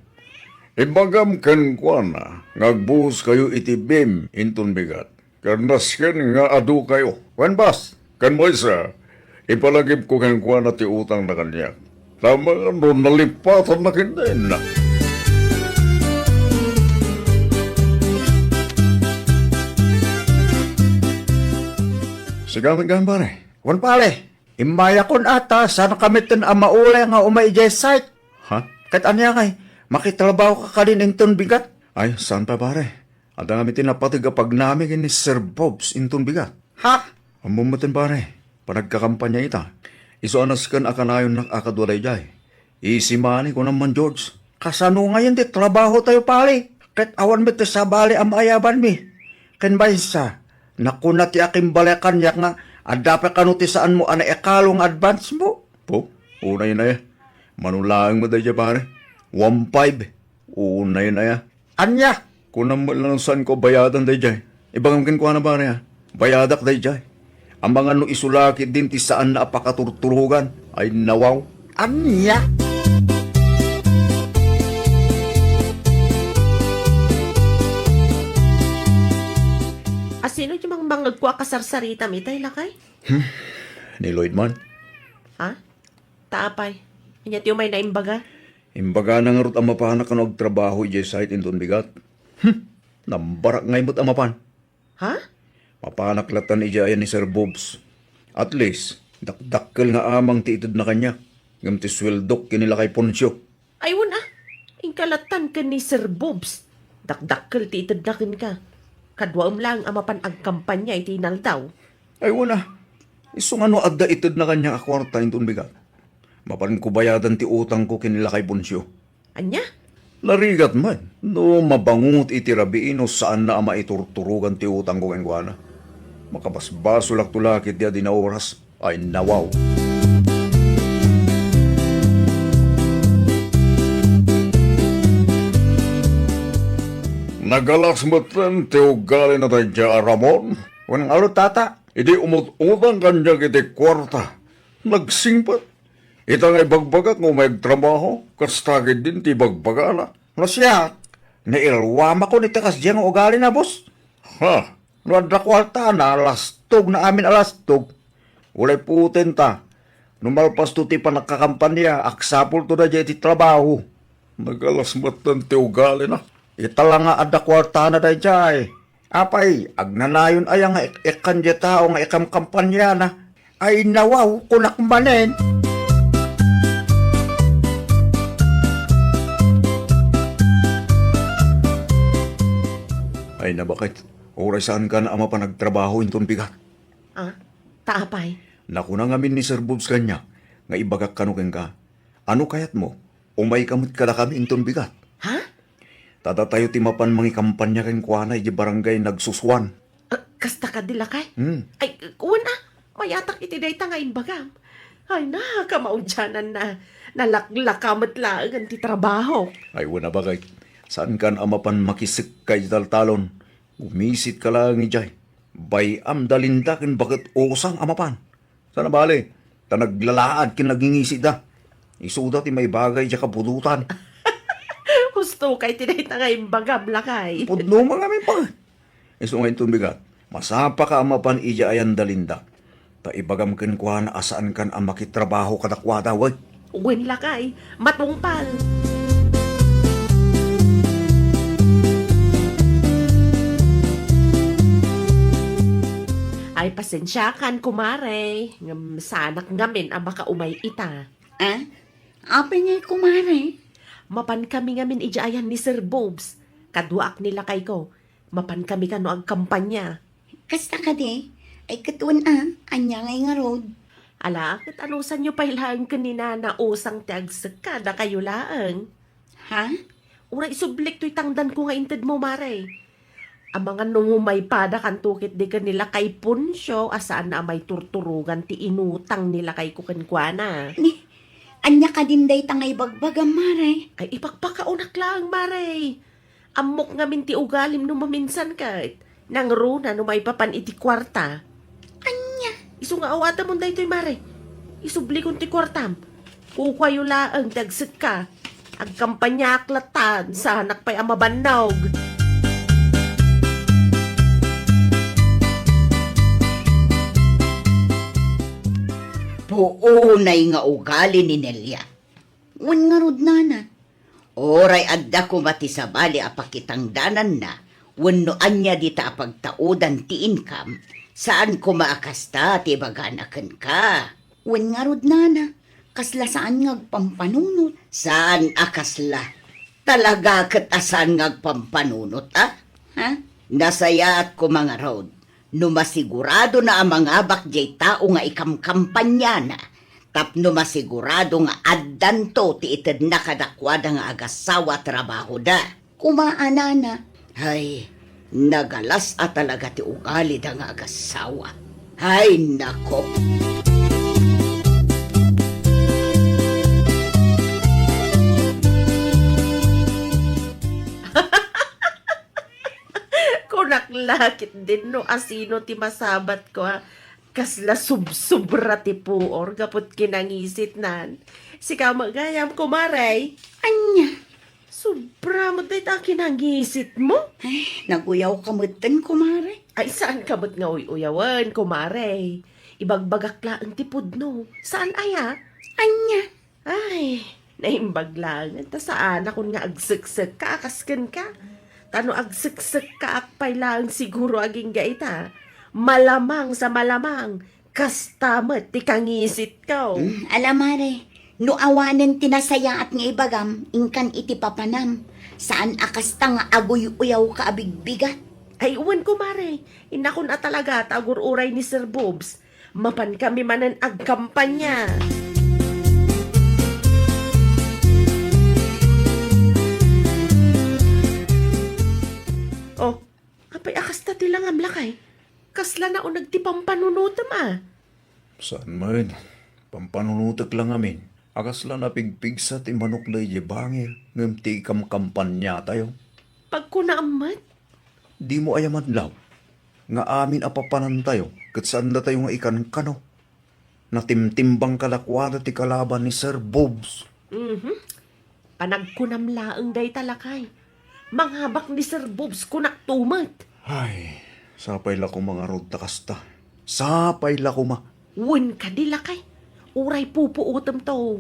Ibagam kenkuana nga agbuhoskayo iti bim inton bigat. Ket nasken nga adukayo. Wen, boss. Ken maysa, ipalagipko kenkuana ti utangna kaniak. Ta amangan no nalipatanna ketdin. Sigaw, sigaw, pare. Wen, pare. Immayakon a ta saan kami ten a maulay nga umay idiay site. Ha? Ket ania ngay, makitrabaho ka kadin inton bigat? Ay, saan pay, pare? Adda ngamin ti napateg a pagnami ken ni Sir Bobs inton bigat. Ha? Ammom metten, pare, panagkakampanya ita. Isu a nasken a kanayonnak a kadua daydiay. Easy money, kunam man, George. Kasano ngayen ti trabaho tayo, pare? Ket awan met ti sabali a maayabanmi. Ken maysa, nakuna ti akimbale kaniak nga adda pay kano ti saanmo a naikalo nga advance mo. Po, unay na ya. Mano laeng mo daydiay, pare? One five. Unay na ya. Ania? Kunam met la no saanko bayadan daydiay. Ibagam kenkuana, pare, a. Bayadak daydiay. Amangan no isu la ketdin ti saanna a pakaturturogan. Ay, nawaw. Ania? Asino ti mangmangegko a kasarsaritam itay, lakay? Hmm? Ni Lloyd man? Ha? Ta apay, ania ti umay naimbaga? Imbagana ngarud a mapanak kano agtrabaho idiay site inton bigat. Hmm, nambarak ngay met a mapan. Ha? Mapanak lattan idiay ayan ni Sir Bobs. At least, dakdakkel nga amang ti itedna kaniak. Ngem ti sueldok ken ni Lakay Poncio. Ay, wen a, inka lattan ken ni Sir Bobs. Dakdakkel ti itedna kenka. Kaduaem laeng a mapan agkampanya iti inaldaw. Ay, wen a, isu nga no adda itedna kaniak a kuarta inton bigat, mapanko bayadan ti utangko ken ni Lakay Poncio. Ania? Narigat man no mabangot iti rabii no saanna a maiturturogan ti utangko kenkuana. Makabasbasolakto la ketdi a dina oras. Ay, nawaw. Nagalas metten ti ugalina daydiay a Ramon. Wen ngarud, tata? Idi umut-utang kaniak iti kuarta, nagsingpet. Ita nga ibagbagak nga umay agtrabaho, kasta ketdin ti ibagbagana. No siak, nairuamakon iti kasdiay nga ugalina, boss. Ha? No adda kuartana, lastogna amin a lastog. Uray putenta, no malpasto ti pannakakampania, agsapulto daydiay iti trabaho. Nagalas metten ti ugalina. Ita la nga adda kuartana daydiay. Apay, agnanayon aya nga ik-, ikkan diay tao nga ikamkampaniana? Ay, nawaw, kunak manen. Ay, nabakit. Uray saankan a mapan agtrabaho inton bigat. Ah, ta apay? Nakuna ngamin ni Sir Bobs kaniak nga ibagak kano kenka, ano kayatmo? Umayka met kadakami inton bigat. Ha? Ta datayo ti mapan mangikampanya kenkuana idiay barangay Nagsusuan. Ah, kasta kadi, lakay? Hmm. Ay, wen a, mayatak iti dayta nga imbagam. Ay, nakamaudiananna. Nalaklaka met laengen ti trabaho. Ay, wen a, bakit? Saankan a mapan makisekka iti taltalon. Gumisit ka laeng idiay. Bay-am da Linda ken baket usang a mapan. Saan a bale, ta naglalaad ken nagingisitda. Isuda ti maibaga idiay kapudotan. Husto kay ti dayta nga imbagam, lakay. Pudno man ngamin pa. Isu nga inton bigat, masapaka a mapan idiay ayan da Linda. Ta ibagam kenkuana a saankan a makitrabaho kadakuada, wen. Wen, lakay, matungpal. Ay, pasensiakan, kumare. Ngem saanak ngamin a makaumay ita. Ah? Apay ngay, kumare? Mapan kami ngamin idiay ayan ni Sir Bobs. Kaduaak ni lakayko. Mapan kami kano agkampanya. Kasta kadi? Ay, ket wen a, ania ngay ngarud? Ala, ket anusanyo pay laeng ken ni Nana usang ti agsekka, dakayo laeng. Ha? Uray isublik toy tangdanko nga intedmo, mare. Amangan no maipada kanto ketdi ken ni lakay Poncio a saan a maiturturogan ti inutang ni lakayko kenkuana. Ni, ania kadin dayta nga ibagbagam, mare? Ay, ipakpakaunak laeng, mare. Ammok ngamin ti ugalim no maminsan ket nangruna no maipapan iti kuarta. Ania? Isu nga awatemon daytoy, mare. Isublikon ti kuartam. Kukuayo laeng ti agsekka. Agkampanyaak latta, saanak pay a mabannog. Puonay nga ugali ni Nelia. Wen ngarud, nana, uray adda koma ti sabali a pakitangdananna wenno ania dita a pagtaudan ti income, saan koma a kasta ti ibagana kenka. Wen ngarud, nana, kasla saan nga agpampanunot. Saan a kasla? Talaga ket a saan nga agpampanunot, a? Ha? Nasayaat koma ngarud no masiguradona a mangabak diay tao nga ikamkampanyana tapno masigurado nga addanto ti itedna kadakuada nga agassawa a trabahoda. Koma a nana, ay, nagalas a talaga ti ugalida nga agassawa. Ay, nako! Kunak la ketdin no asino ti masabatko a kasla subsubra ti puor gapu ti kinangisitnan. Sika met gayam, kumare. Ania? Sobra met dayta a kinangisitmo. Ay, naguyawka metten, kumare. Ay, saanka met nga uy-uyawen, kumare. Ibagbagak laeng ti pudno. Saan aya? Ania? Ay, naimbag laeng ta saanakon nga agseksekka a kas kenka. Ta no agseksekkaak pay laeng siguro agingga ita, malamang sa malamang, kasta met ti kangisitko. Hmm, ala, mare, no awanen ti nasayaat nga ibagam, inkan iti papanam, saan a kasta nga aguy-uyawka a bigbigat. Ay, wen ko, mare, innakon a talaga ta agur-uray ni Sir Bobs. Mapankami manen agkampanya. Oh, apay a kasta ti langam, lakay? Kasla nauneg ti pampanunotem a? Saan met. Pampanunotek la ngamin a kasla napigpigsa ti manok daydiay bangir ngem ti ikamkampanyatayo. Pagkunaam met? Dimo aya madlaw nga amin a papanantayo ket saandatayo nga ikankano? Natimtimbang kadakuada ti kalaban ni Sir Bobs. Mhm. Panagkunam laeng dayta, lakay. Mangabak ni Sir Bobs, kunakto met. Ay, sapay la koma ngarud ta kasta. Sapay la koma. Wen kadi, lakay. Uray pupuotemto.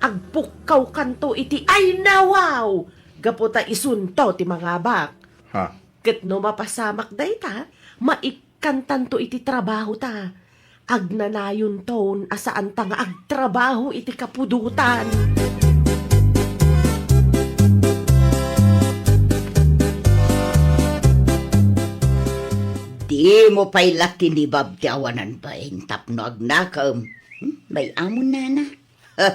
Agpukkawkanto iti ay nawaw! Gapu ta isunto ti mangabak. Ha? Ket no mapasamak dayta, maikkantanto iti trabahota. Agnanayonton a saanta nga agtrabaho iti kapudotan. Dimo pay la tinibab ti awanan bain tapno agnakem. Hmm, may-amon, nana. Heh,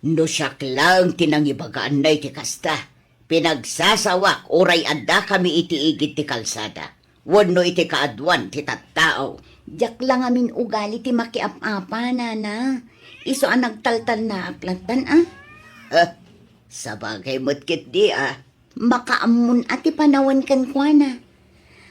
no siak laeng ti nangibagaan na iti kasta, pinagsasawak uray addakami iti igid ti kalsada wenno iti kaaduan ti tattao. Diak la ngamin ugali ti makiap-apa, nana. Isu a nagtaltalnaak lattan, a? Heh, sabagay met ketdi, a. Makaammon a ti panawen kenkuana.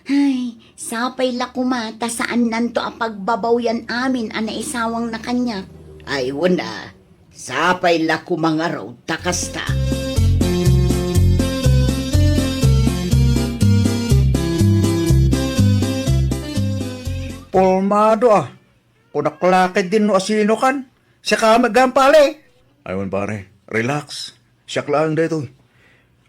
Ay, sapay la koma ta saannanto a pagbabawian amin a naisawangna kaniak. Ay, wen a, sapay la koma ngarud ta kasta. Pormado a. Kunak la ketdin no asinokan. Siak met gayam, pare. Ay wen, pare, relax. Siak laeng daytoy.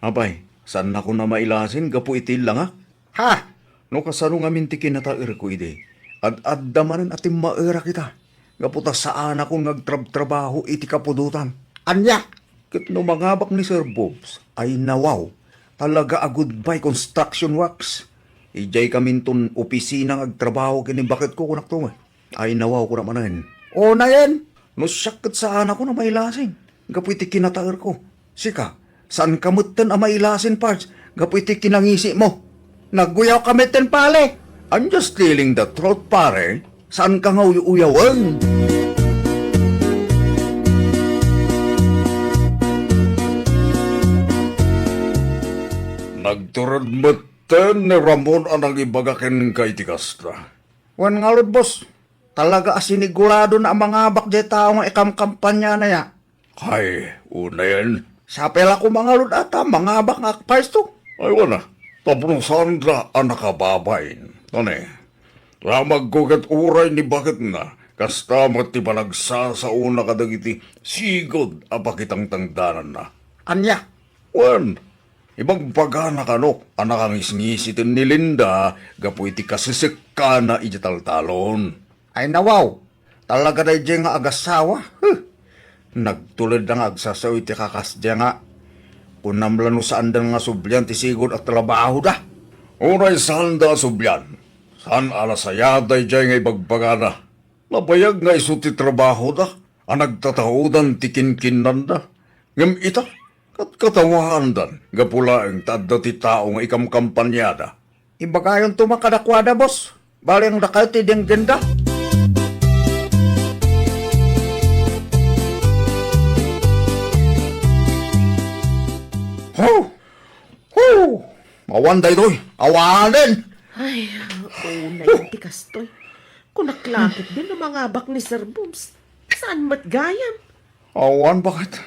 Apay, saannakon a mailasin gapu iti langak? Ha? No kasano ngamin ti kinataerko idi, ad-adda manen a timmaerak ita, gapu ta saanakon nga agtrabtrabaho iti kapudotan. Ania? Ket no mangabak ni Sir Bobs, ay nawaw, talaga a goodbye construction works. Idiay kaminton opisina nga agtrabaho ken ni baketko, kunakto met. Ay nawaw, kuna manen. Unayen, no siak ket saanakon a mailasin gapu iti kinataerko. Sika, saanka metten a mailasin, Pards, gapu iti kinangisitmo. Naguyawka metten, pare. I'm just telling the truth, pare. Saanka nga uy-uyawen. Nagtured metten ni Ramon a nangibaga kenka iti kasta. Wen ngarud, boss. Talaga a siniguradona a mangabak diay tao nga ikamkampanyanaya. Hay, unayen. Sapay la koma ngarud a ta mangabak nga agpaysto. Ay, wen a, tapno saanda a nakababain. Tane, ramagko ket uray ni baketna, kasta met ti panagsasaona kadagiti sigud a pakitangtangdananna. Ania? Wen, ibagbagana kano a nakangisngisiten ni Linda gapu iti kasesekkana iti taltalon. Ay nawaw, talaga daydiay nga agasawa. Huh! Nagtuledda nga agsasao iti kakasdiay nga. Kunam la no saanda nga sublian ti sigud a trabahoda. Uray saanda a sublian, saan a nasaya daydiay nga ibagbagana. Nabayag nga isu ti trabahoda a nagtataodan ti kinkinnanda. Ngem ita, katkatawaandan gapu laeng ta adda ti tao nga ikamkampaniada. Ibagayonto man kadakuada, boss. Baliwdakayo ti dengdengda. Ho! Ho! Awan daytoy. Awanen! Ay, una ti kastoy. Kunak la ketdin no mangabak ni Sir Bobs. Saan met gayam? Awan, baket.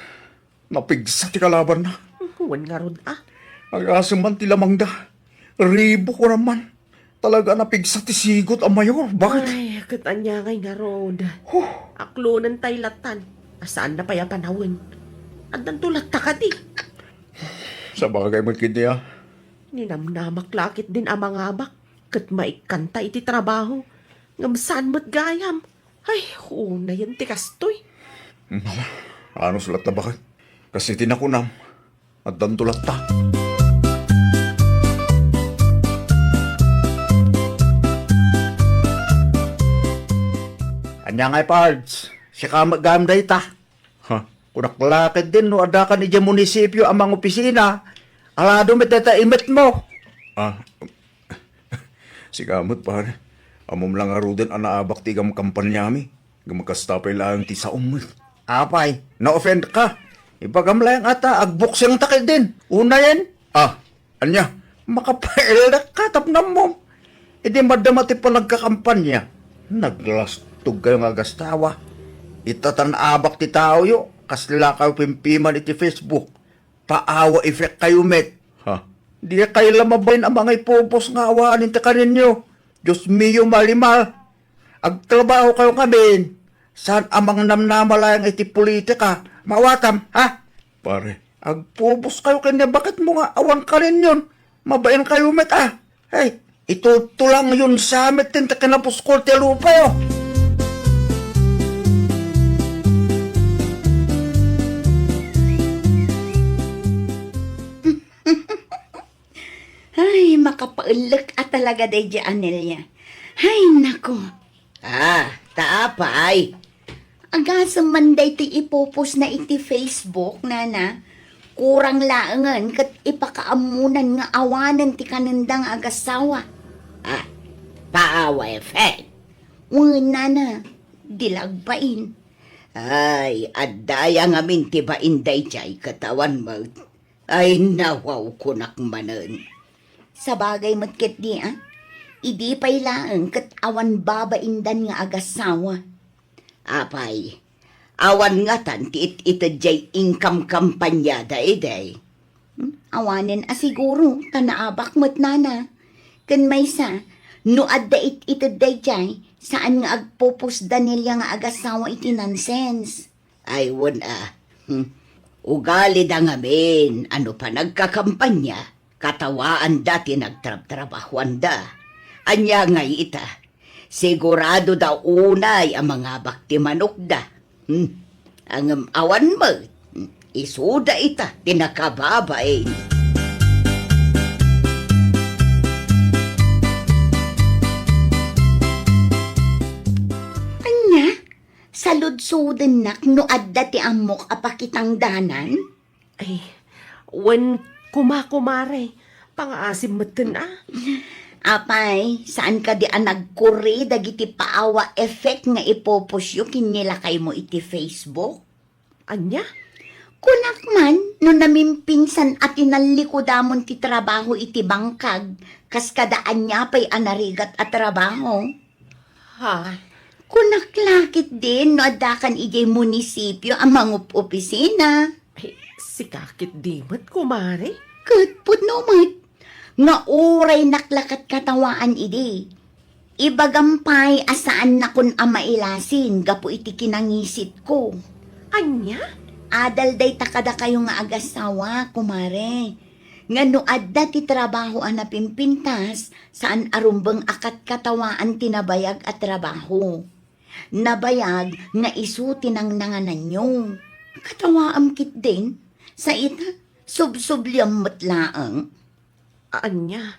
Napigsa ti kalabanna. Wen ngarud a. Agasem man ti lamangda. Ribo ko naman. Talaga napigsa ti sigot a mayor. Baket. Ay, ket ania ngay ngarud? Huh. Aklonen tay latan. Saanna pay a panawen. Addanto latta kadi. Sabagay met ketdi a. Ninamnamak la ketdin a mangabak ket maikkanta iti trabaho. Ngem saan met gayam. Ay, unayen ti kastoy. Mama, anus latta baket. Kas iti nakunam, addanto latta. Ania ngay, Pards? Sika met gayam dayta? Ha? Kunak la ketdin no addakan idiay munisipio a mangopisina. Alado met dayta imetmo. Ah, sika met, pare. Ammom la ngaruden a naabak ti igam kampaniami. Ngem kasta pay laeng ti saom met. Apay, na-offend ka? Ibagam laeng a ta agboksingta ketdin. Unayen? Ah, ania? Makapaellek ka tapno ammom. Idi madama ti panagkakampanya, naglastog kayo nga agasawa. Ita ta naabak ti taoyo, kasla kayo pimpiman iti Facebook. Paawa effect kayo met. Ha? Di kayo la mabain a mangipupos nga awanen ti kaninyo. Dios mio, Marimar. Agtrabaho kayo ngamin. Saan a mangnamnama laeng iti politika? Maawatam, ha? Pare. Agpupos kayo ken ni baketmo nga awan kaninyon. Mabain kayo met, ah. Hey, itutulang yun sa amin ti kinapuskol ti lupayo. Ay, makapaellek a talaga daydiay Anelia. Ay, nako. Ah, ta apay? Agasem man daytoy ipupos na iti Facebook, nana. Kurang laengen ket ipakaammonan nga awanen ti kanenda nga agasawa. Ah, paawa effect. Wen, nana, di la agbain. Ay, adda aya ngamin ti bain daydiay ket awan met. Ay, nawaw, kunak manen. Sabagay met ketdi, a? Idi pay laeng ket awan babaindan nga agasawa. Apay, awan ngatan ti it-ited jay income kampanyada idi? Hmm? Awanen a siguro, ta naabak met nana. Ken maysa, no adda it-ited dayjay, saan nga agpupos da Nelia nga agasawa iti nonsense. Ay, wen a. Hmm. Ugalida ngamin a no panagkakampanya, katawaanda ti nagtrabtrabahoanda. Ania ngay ita? Sigurado da unay a mangabak ti manokda. Hmm. Ngem awan met. Hmm. Isuda ita ti nakababain. Ania? Saludsodennak no adda ti ammok a pakitangdanan? Ay, wen koma, kumare. Pangaasim metten a. Apay, saan kadi a nagkurri dagiti paawa effect nga ipupos-yo ken ni lakaymo iti Facebook? Ania? Kunak man, no namimpinsan a tinallikudamon ti trabaho iti bangkag, kas kada ania pay a narigat a trabaho? Ha? Kunak la ketdin no addakan idiay munisipio a mangup-opisina. Ay, sika ketdi met, kumare? Ket pudno met, nga uraynak la katkatawaan idi. Ibagam pay a saannakon a mailasin gapu iti kinangisitko. Ania? Adal dayta kadakayo nga agasawa, kumare, nga no adda ti trabaho a napimpintas, saan a rumbeng a katkatawaan ti nabayag a trabaho. Nabayag nga isu ti nangnangananyo. Katawaam ketdin, sa ita, subsubliam met laeng. Ania?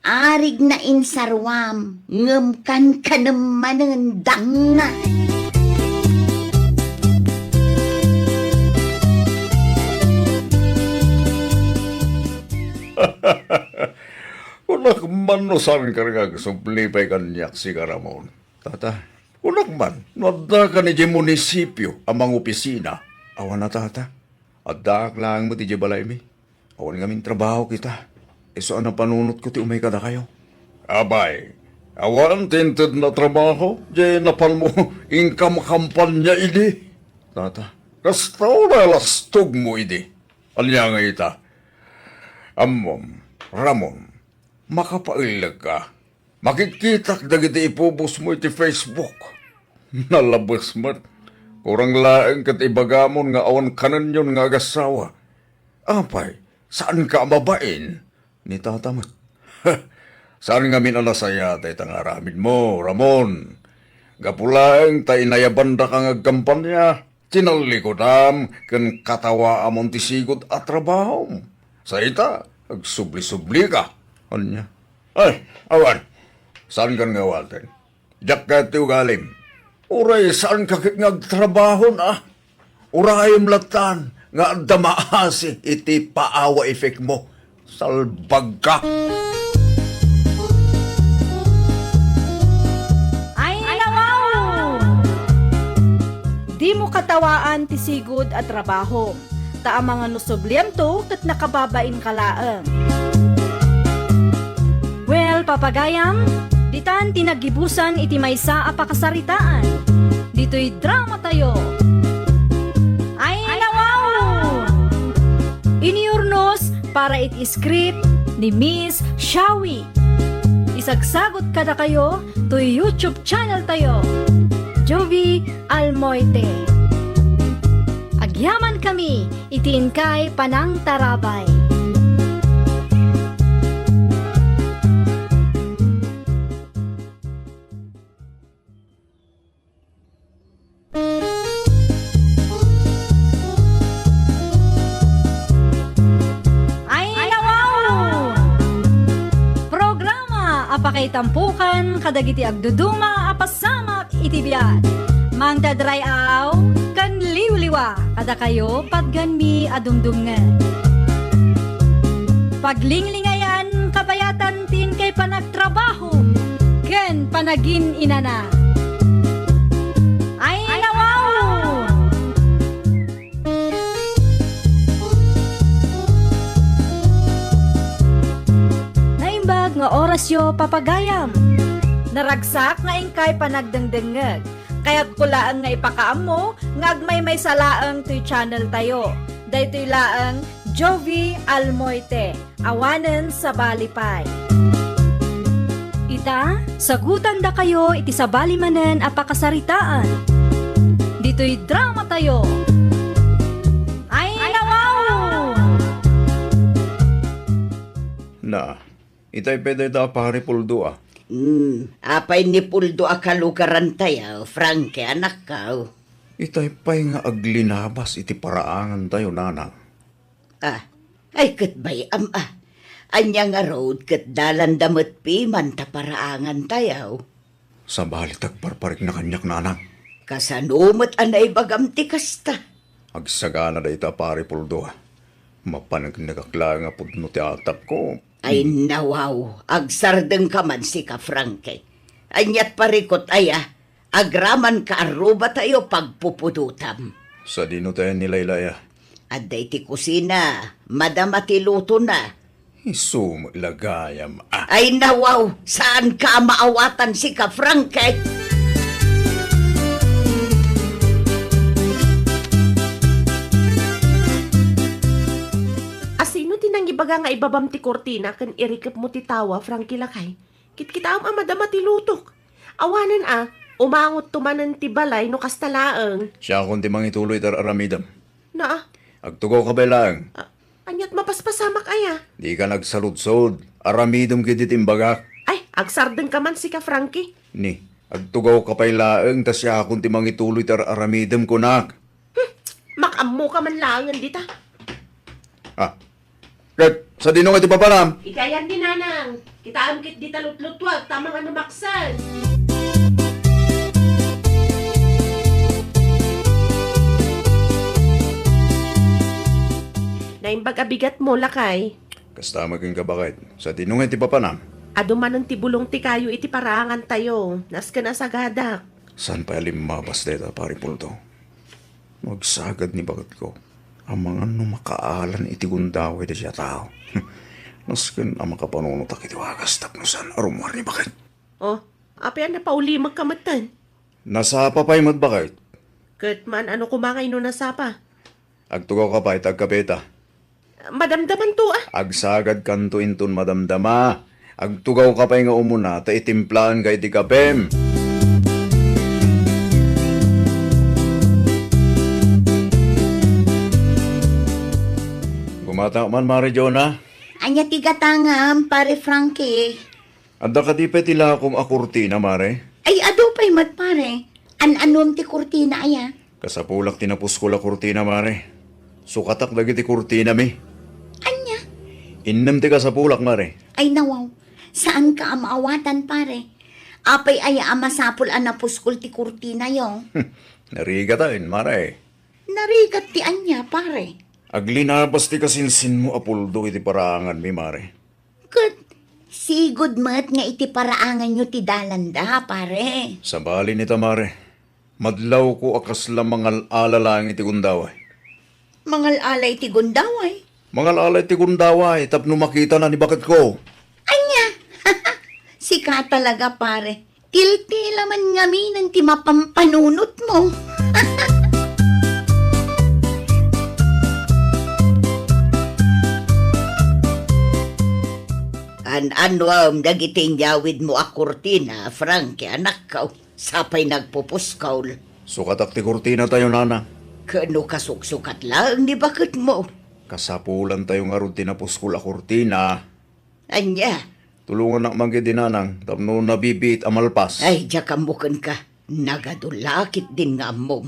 Arig nainsaruam, ngem kankanem manen danga. Kunak man no saan ka nga agsubli pay kaniak, sika Ramon. Tata, kunak man, no adda ka idiay munisipio a mangopisina, awan a, tata. Addaak laeng met idiay balaymi. Awan ngamin trabaho kita. Isu a napanunotko ti umay kadakayo. Abay, awan ti inted na trabaho, di napanmo income kampanya idi. Tata, kasta la lastogmo idi. Ania nga ita? Ammom, Ramon, makapaellek ka. Makitkitak dagiti ipupos mo iti Facebook. Nalabes met. Kurang laeng ket ibagamon nga awan kanenyon nga agasawa. Apay, saanka a mabain? Ni tata met. Saan ngamin a nasaya dayta nga aramidmo, Ramon. Gapu laeng ta inayabandaka nga agkampanya, tinallikudam ken katawaamon ti sigud a trabahom. Sa ita, agsubli-sublika. Ania? Ay, awan. Saankan nga awaten? Diak kayat ti ugalim. Uray saanka ket nga agtrabahon, a? Urayem lattan nga adda maasi iti paawa effect mo. Salbagka! Ay, nawaw! Dimo katawaan ti sigud a trabahom, ta amangan no subliamto ket nakababainka laeng. Well, papagayam, ditan ti naggibusan iti maysa a pakasaritaan. Ditoy drama tayo. Ay, nawaw! Inurnos para iti script ni Miss Shawi. Isagsagot kadakayo toy YouTube channel tayo, Jovi Almoite. Agyaman kami iti inkay panangtarabay. Ay, nawaw! Programa a pakaitampokan kadagiti agduduma a pasamak iti biag. Mangted ray-aw ken liwliwa kadakayo patgenmi a dumdumngeg. Paglinglingayan kabayatan ti inkay panagtrabaho ken panagin-inana. Ay, nawaw! Naimbag nga orasyo, papagayam. Naragsak nga inkay panagdengdengngeg. Kayatko laeng nga ipakaammo nga agmaymaysa laeng toy channel tayo. Daytoy laeng Jovi Almoite, awanen sabali pay. Ita, sagutandakayo iti sabali manen a pakasaritaan. Ditoy drama tayo. Ay, nawaw! Na, itay pay dayta a Pari Puldo, a. Hmm, apay ni Puldo a kalugaran tayo, Frankie, anakko? Itay pay nga aglinabas iti paraangan tayo, nanang. Ah, ay ket bay-am, a. Ania ngarud ket dalanda met piman ta paraangan tayo? Sabali ta agparparikna kaniak, nanang. Kasano met a naibagam ti kasta? Agsagana dayta, Pari Puldo, a. Mapanegnegak laeng a pudno ti atapko. Ay, nawaw, agsardengka man sika, Frankie. Aniat parikut aya, agraman ka arruba tayo pagpupudotam. Sadino tayo ni Laylay, a? Adda iti kusina, madama ti lutona. Isu met la gayam, a. Ay, nawaw, saanka a maawatan sika, Frankie. Asino ti nangibaga nga ibabam ti kurtina ken irikepmo ti tawa, Frankie lakay? Kitkitaem a madama ti lutok. Awanen a, umangotto manen ti balay no kasta laeng. Siakon ti mangituloy ti ar-aramidem. Naa. Agtugawka pay laeng. A, aniat mapaspasamak aya? Dika nagsaludsod. Aramidem ketdi ti imbagak. Ay, agsardengka man sika, Frankie. Ni, agtugawka pay laeng ta siakon ti mangituloy ti ar-aramidem, kunak. Hmm, makaammoka man laengen dita. Ah. Ket, sadino nga iti papanam? Iti ayan ni Nanang. Kitaem ket dita lutlutuak, ta amangan no maksen. Naimbag a bigatmo, lakay. Kasta met kenka, baket. Sadino nga iti papanam? Adu manen ti bulong ti kayo iti paraangan tayo. Nasken a sagadak. Saan pay a limmabas dayta, Pari Puldo? No agsagad ni baketko, amangan no makaalan iti gundaway daydiay a tao. Nasken a makapanunotak iti wagas tapno saan a rummuar ni baket. Oh, apay a napaulimekka metten? Nasapa pay met, baket. Ket maan-ano koma nga inno nasapa? Agtugawka pay ta agkapeta. Madamdamanto, a. Agsagadkanto inton madamdama. Agtugawka pay nga umuna ta itimplaenka iti kapem. Ata man, Mare Jonah. Ania ti gatangam, Pare Frankie? Adda kadi pay ti lakom a kurtina, Mare? Ay, adu pay met, Pare. An-anom ti kurtina aya? Kasapulak ti napuskol a kurtina, Mare. Sukatak dagiti kurtinami. Ania? Innem ti kasapulak, Mare. Ay, nawaw. Saanka a maawatan, Pare. Apay aya a masapul a napuskol ti kurtinayo? Narigatan, Mare. Narigat ti ania, Pare? Aglinabas ti kasinsinmo a puldo iti paraanganmi, Mare. Ket sigud met nga iti paraanganyo ti dalanda, Pare. Sabali ita, Mare. Madlawko a kasla mangal-ala laeng iti gundaway. Mangal-ala iti gundaway? Mangal-ala iti gundaway tapno makitana ni baketko. Ania? Sika talaga, Pare. Tiltila man ngaminen ti mapampanunotmo. An-annuam dagiti inyawidmo a kurtina, Frankie, anakko, sapay nagpupuskol. Sukatak ti kurtinatayo, Nanang. Ket no kasuksukat laeng ni baketmo? Kasapulantayo ngarud ti napuskol a kurtina. Ania? Tulongannak man ketdi, Nanang, tapno nabibiit a malpas. Ay, diak ammo kenka. Nagadu la ketdin nga ammom.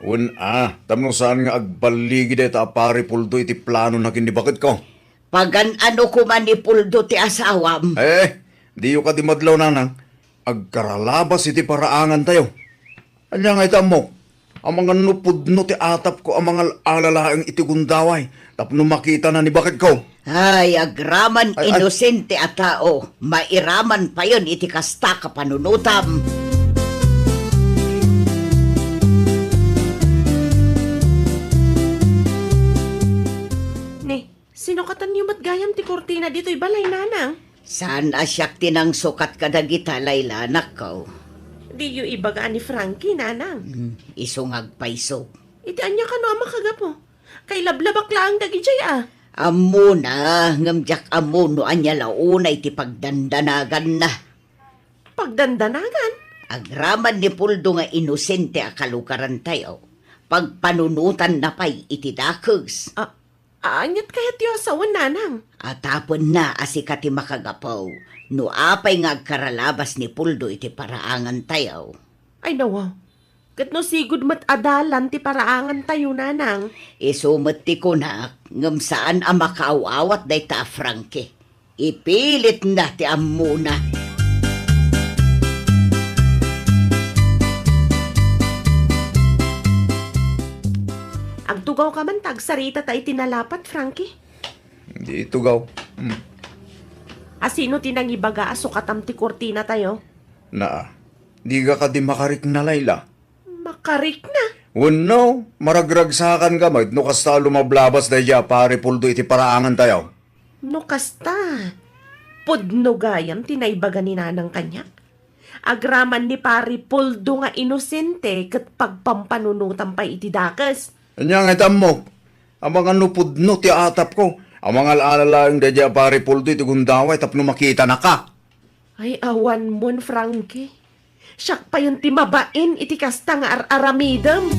Wen a, tapno saan nga agballigi dayta a Pare Puldo iti planona ken ni baketko. Pagan-ano koma ni Puldo ti asawam? Eh, diyo kadi madlaw, Nanang. Agkaralabas iti paraangantayo. Ania nga ita ammok? Amangan no pudno ti atapko a mangal-ala laeng iti gundaway tapno makitana ni baketko. Ay, agraman Ay, ay. Inosente a tao, mairaman payen iti kasta a panunotam. Ni, sinukatanyo met gayam ti kurtina ditoy balay, Nanang? Saan a siak ti nangsukat kadagita, Layla, anakko. Diyo ibaga ni Frankie, Nanang. Hmm, isu nga agpayso. Iti ania kano a makagapu? Kailablabak laeng dagidiay a. Ammona, ngem diak ammo no ania la unay ti pagdandanaganna. Pagdandanagan? Agraman ni Puldo nga inosente a kalugarantayo, pagpanunotanna pay iti dakes. A, aniat kayatyo a sawen, Nanang? Atapenna a sika ti makagapu no apay nga agkaralabas ni Puldo iti paraangantayo. Ay, nawa. Ket no sigud met a dalan ti paraangantayo, Nanang? Isu met ti kunak, ngem saan a makaaw-awat dayta a Frankie. Ipilitna ti ammona. Agtugawka man ta agsaritata iti nalapat, Frankie. Di itugaw. Hmm. A, sino ti nangibaga a sukatam ti kurtinatayo? Naa, diga kadi makarikna, Layla? Makarikna? Wenno, maragragsakanka met no kasta a lumablabas daydiay a Pare Puldo iti paraangantayo. No kasta, pudno gayam ti naibaga ni Nanang kaniak. Agraman ni Pare Puldo nga inosente ket pagpampanunotam pay iti dakes. Ania nga ita ammok? Amangan no pudno ti atapko a mangal-ala laeng daydiay a Pare Puldo iti gundaway tapno makitanaka. Ay, awanmon, Frankie. Siak payen ti mabain iti kasta nga ar-aramidem.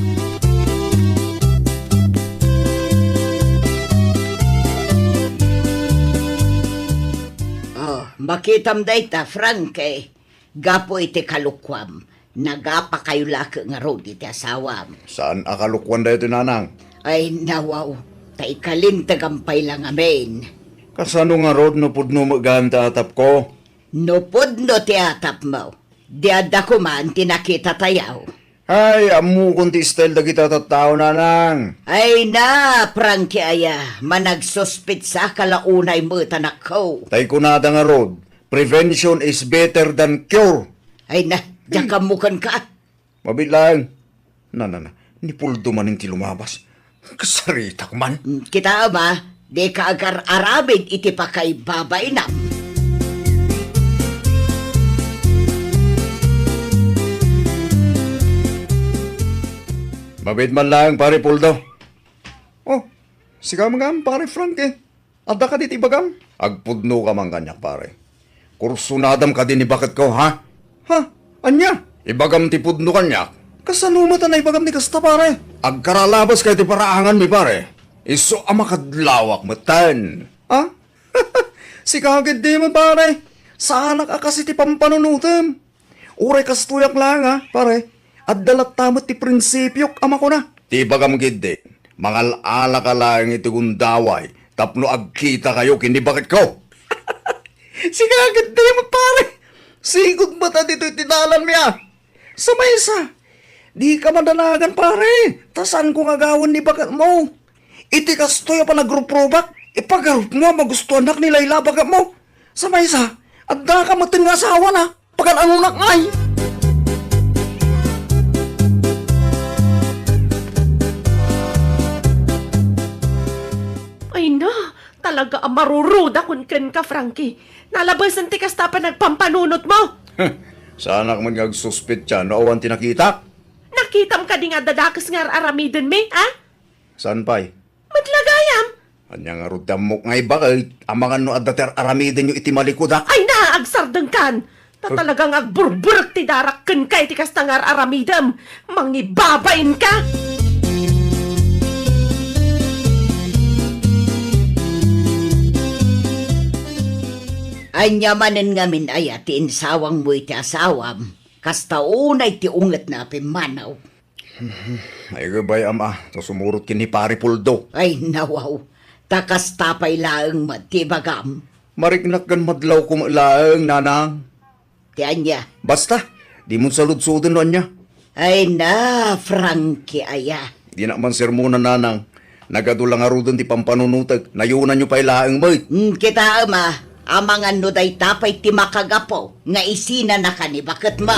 Oh, makitam dayta, Frankie. Gapu iti kalukuam, nagapakayo la ket ngarud iti asawam. Saan a kalukuan daytoy, Nanang? Ay, nawaw, ta ikalintegam pay la ngamin. Kasano ngarud no pudno met gayam ti atapko? No pudno ti atapmo, di adda koman ti nakitatayo. Ay, ammokon ti style dagita tattao, Nanang. Ay na, Frankie aya, managsuspitsaka la unay met, anakko. Tay kunada ngarud, prevention is better than cure. Ay na, diak ammo kenka. Mabiit laeng. Na, na, na. Ni Puldo manen ti lumabas. Kasaritak man. Mm, kitaem a, dika agar-aramid iti pakaibabainam. Mabiit man laeng, Pare Puldo. Oh, sika man, Pare Frankie. Adda kadi ti ibagam? Agpudnoka man kaniak, pare. Kursunadam kadi ni baketko, ha? Ha? Ania? Ibagam ti pudno kaniak. Kasano met a naibagam ti kasta, pare? Agkaralabaska iti paraanganmi, pare. Isu a makadlawak metten. Ha? Sika ketdi met, pare. Saanak a kas iti pampanunotem. Uray kastoyak laeng, a, pare. Adda latta met ti prinsipiok a makuna. Ti ibagam ketdi, mangal-alaka laeng iti gundaway tapno agkitakayo ken ni baketko. Sika ketdi met, pare. Sigud met a ditoy ti dalanmi, a. Sa maysa, dika madanagan, pare, ta saanko nga agawen ni baketmo. Iti kastoy a panagruprubak, ipagarupmo a magustuanak ni Laila a baketmo. Sa maysa, addaka metten nga asawana. Pagan-anonak ngay? Ay na, talaga a maruruda kun kenka, Frankie. Nalabesen ti kasta a panagpampanunotmo. Saanak met nga agsuspetsa no awan ti nakitak. Nakitam kadi nga adda dakes nga ar-aramidenmi, a? Saan pay? Met la gayam. Ania ngarud ti ammok nga ibaket? Amangan no adda ti ar-aramidenyo iti malikudak. Ay na, agsardengkan! Ta talaga nga agburburek ti darak kenka iti kasta nga ar-aramidem. Mangibabainka! Ania manen ngamin aya ti insawangmo iti asawam? Kasta unay ti ungetna a pimmanaw. Ay, gabay, ama, ta sumurot ken ni Pare Puldo. Ay, nawaw. Ta kasta pay laeng met ti ibagam. Mariknak ken madlawko met laeng, nanang. Ti ania? Basta, dimon saludsoden no ania. Ay na, Frankie aya. Dinak man sermonan, nanang. Nagadu la ngaruden ti pampanunotek. Nayonanyo pay laeng met. Hmm, kitaem a. Amangan no dayta pay ti makagapu nga isinanaka ni baketmo.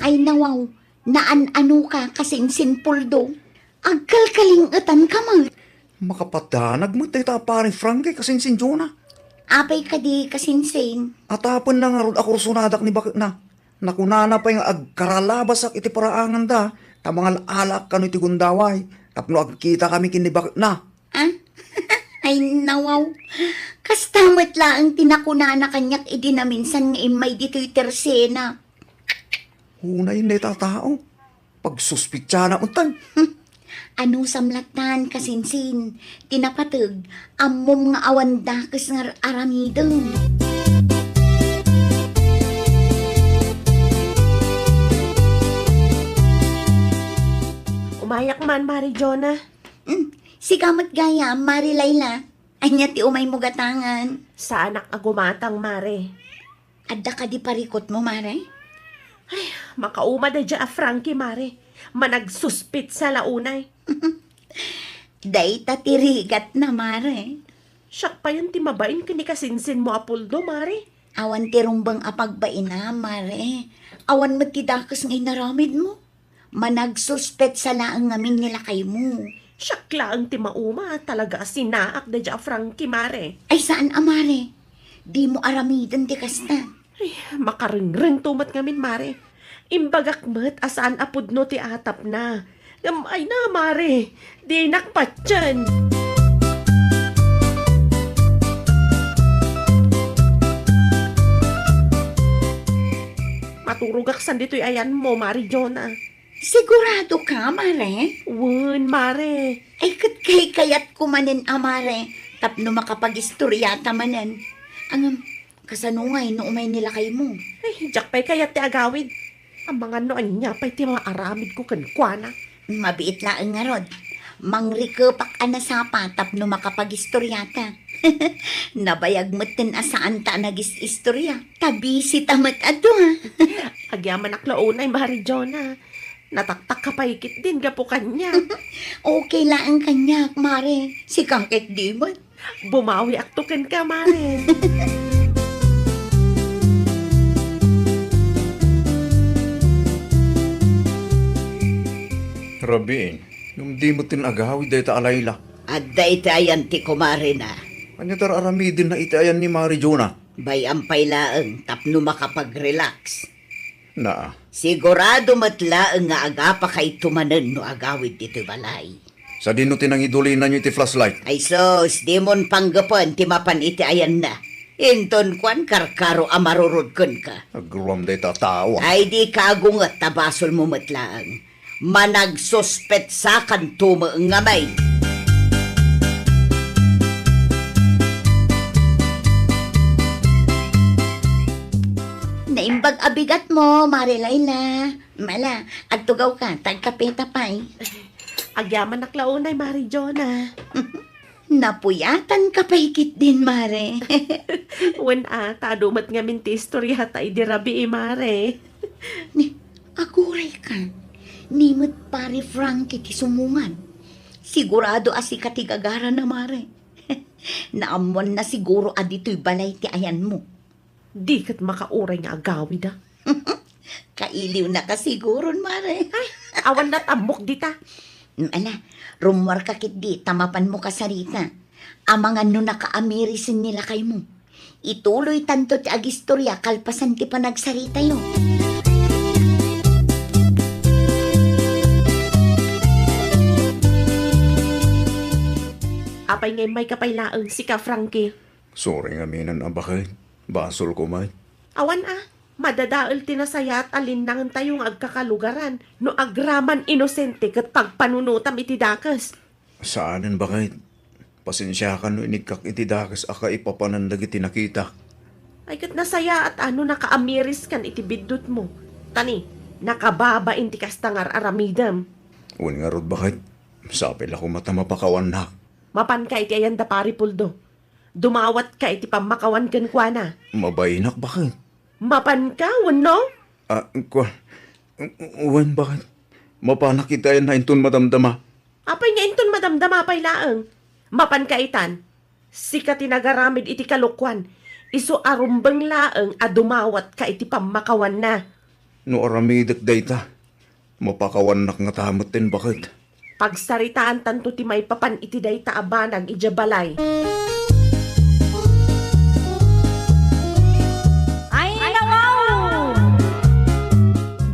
Ay nawaw, naan-anoka, kasinsin Puldo. Agkalkaling-etanka met. Makapadanag met dayta a Pare Frankie, kasinsin Jonah. Apay kadi, kasinsin? Atapenna ngarud a kursonadak ni baketna. Nakunana pay nga agkaralabasak iti paraanganda, ta mangal-alaak kano iti gundaway, tapno agkitakami ken ni baketna. Ah? Ay, nawaw. Kasta met laeng ti nakunana kaniak idi naminsan nga immay ditoy tersena. Unay dayta a tao. Pagsuspetsanak untan. Anusam lattan, kasinsin, ti napateg, ammom nga awan dakes nga ar-aramidem. Umayak man, Mare Jonah. Hmm, sika met gayam, Mare Laila. Ania ti umaymo gatangan? Saanak a gumatang, Mare. Adda kadi parikutmo, Mare? Ay, makauma daydiay a Frankie, Mare. Managsuspetsa la unay. Dayta ti rigatna, Mare. Siak payen ti mabain ken ni kasinsinmo a Puldo, Mare. Awan ti rumbeng a pagbainam, Mare. Awan met ti dakes nga inaramidmo. Managsuspetsa laeng ngamin ni lakaymo. Siak laeng ti mauma, talaga a sinaak daydiay a Frankie, Mare. Ay, saan a, Mare? Dimo aramiden ti kasta. Ay, makarengrengto met ngamin, Mare. Imbagak met a saan a pudno ti atapna. Ngem ay na, Mare, dinak patien. Maturogak san ditoy ayanmo, Mare Jonah. Sigurado ka, Mare? Wen, Mare. Ay, ket kaykayatko manen a, Mare, tapno makapagistoriata manen. Ngem, kasano ngay no umay ni lakaymo? Ay, diak pay kayat ti agawid. Amangan no ania pay ti maaramidko kenkuana. Mabiit laeng ngarud. Mangrikepak a nasapa tapno makapagistoriata. Nabayag metten a saanta a nagis-istoria. Ta bisita met adu, ha? Agyamanak la unay, Mare Jonah. Nataktak ka pay ketdin gapu kaniak. Okay laeng kaniak, Mare. Sika ketdi met. Bumawiakto kenka, Mare. Rabiin, ngem di metten agawid dayta a Laila. Adda iti ayan ti kumarena. Ania ti ar-aramidenna iti ayan ni Mare Jonah? Bay-am pay laeng tapno makapag-relax. Naa. Sigurado met laeng nga agapakayto manen no agawid ditoy balay. Sadino ti nangidulinanyo iti flashlight? Ay sus, dimon panggepen ti mapan iti ayanna. Inton kuan, karkaro a marurod kenka. Agruam dayta a tao, ah. Ay, di kagunget ta basolmo met laeng. Managsuspetsakanto met ngamin. Naimbag a bigatmo, Mare Laila. Mala, agtugawka, ta agkapeta pay. Agyamanak la unay, Mare Jonah. Napuyatanka pay ketdin, Mare. Wen a, ta adu met ngamin ti istoriata idi rabii, Mare. Ni, aguraykan. Ni met Pare Frankie ti sumungad. Sigurado a sika ti gagarana, Mare. Naammoanna siguro a ditoy balay ti ayanmo. Di ket makauray nga agawida. Kailiwnaka siguron, Mare. Ay, awan natammok dita. Mm, ala, rummuarka ketdi ta mapanmo kasarita. Amangan no nakaamirisenni lakaymo. Ituloytanto ti agistoria kalpasan ti panagsaritayo. Apay nga immayka pay laeng, sika, Frankie? Sorry ngamin a baket. Basolko met. Awan a, madadael ti nasayaat a linnangentayo nga agkakalugaran no agraman inosente ket pagpanunotam iti dakes. Saanen, baket. Pasensiakan no inikkak iti dakes a kaipapanan dagiti nakitak. Ay, ket nasayaat a no nakaamiriskan iti biddutmo. Ta ni, nakababain ti kasta nga ar-aramidem. Wen ngarud, baket. Sapay la koma ta mapakawannak. Mapanka iti ayan da Pari Puldo. Dumawatka iti pammakawan kenkuana. Mabainak, baket. Mapanka, wenno? Ah, kua-, wen, baket. Mapanak iti ayanna inton madamdama. Apay nga inton madamdama pay laeng? Mapanka itan. Sika ti nagaramid iti kalokuan. Isu a rumbeng laeng a dumawatka iti pammakawanna. No aramidek dayta, mapakawannak ngata metten, baket. Pagsaritaantanto ti maipapan iti dayta a banag idiay balay. Ay, nawaw!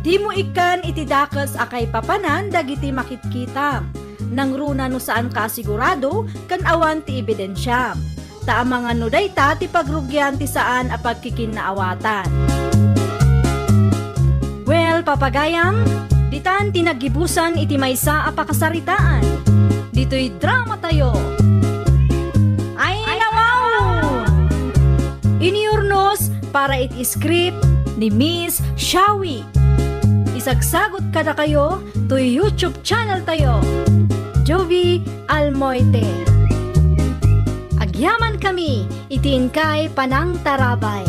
Dimo ikkan iti dakes a kaipapanan dagiti makitkitam. Nangruna no saanka a sigurado ken awan ti ebidensiam. Ta amangan no dayta ti pagrugian ti saan a pagkikinnaawatan. Well, papagayam, ditan ti naggibusan iti maysa a pakasaritaan. Ditoy dramatayo. Ay, nawaw! Iniurnos para iti script ni Miss Shawi. Isagsagot kadakayo toy YouTube channel tayo, Jovie Almoite. Agyaman kami iti inkay panangtarabay.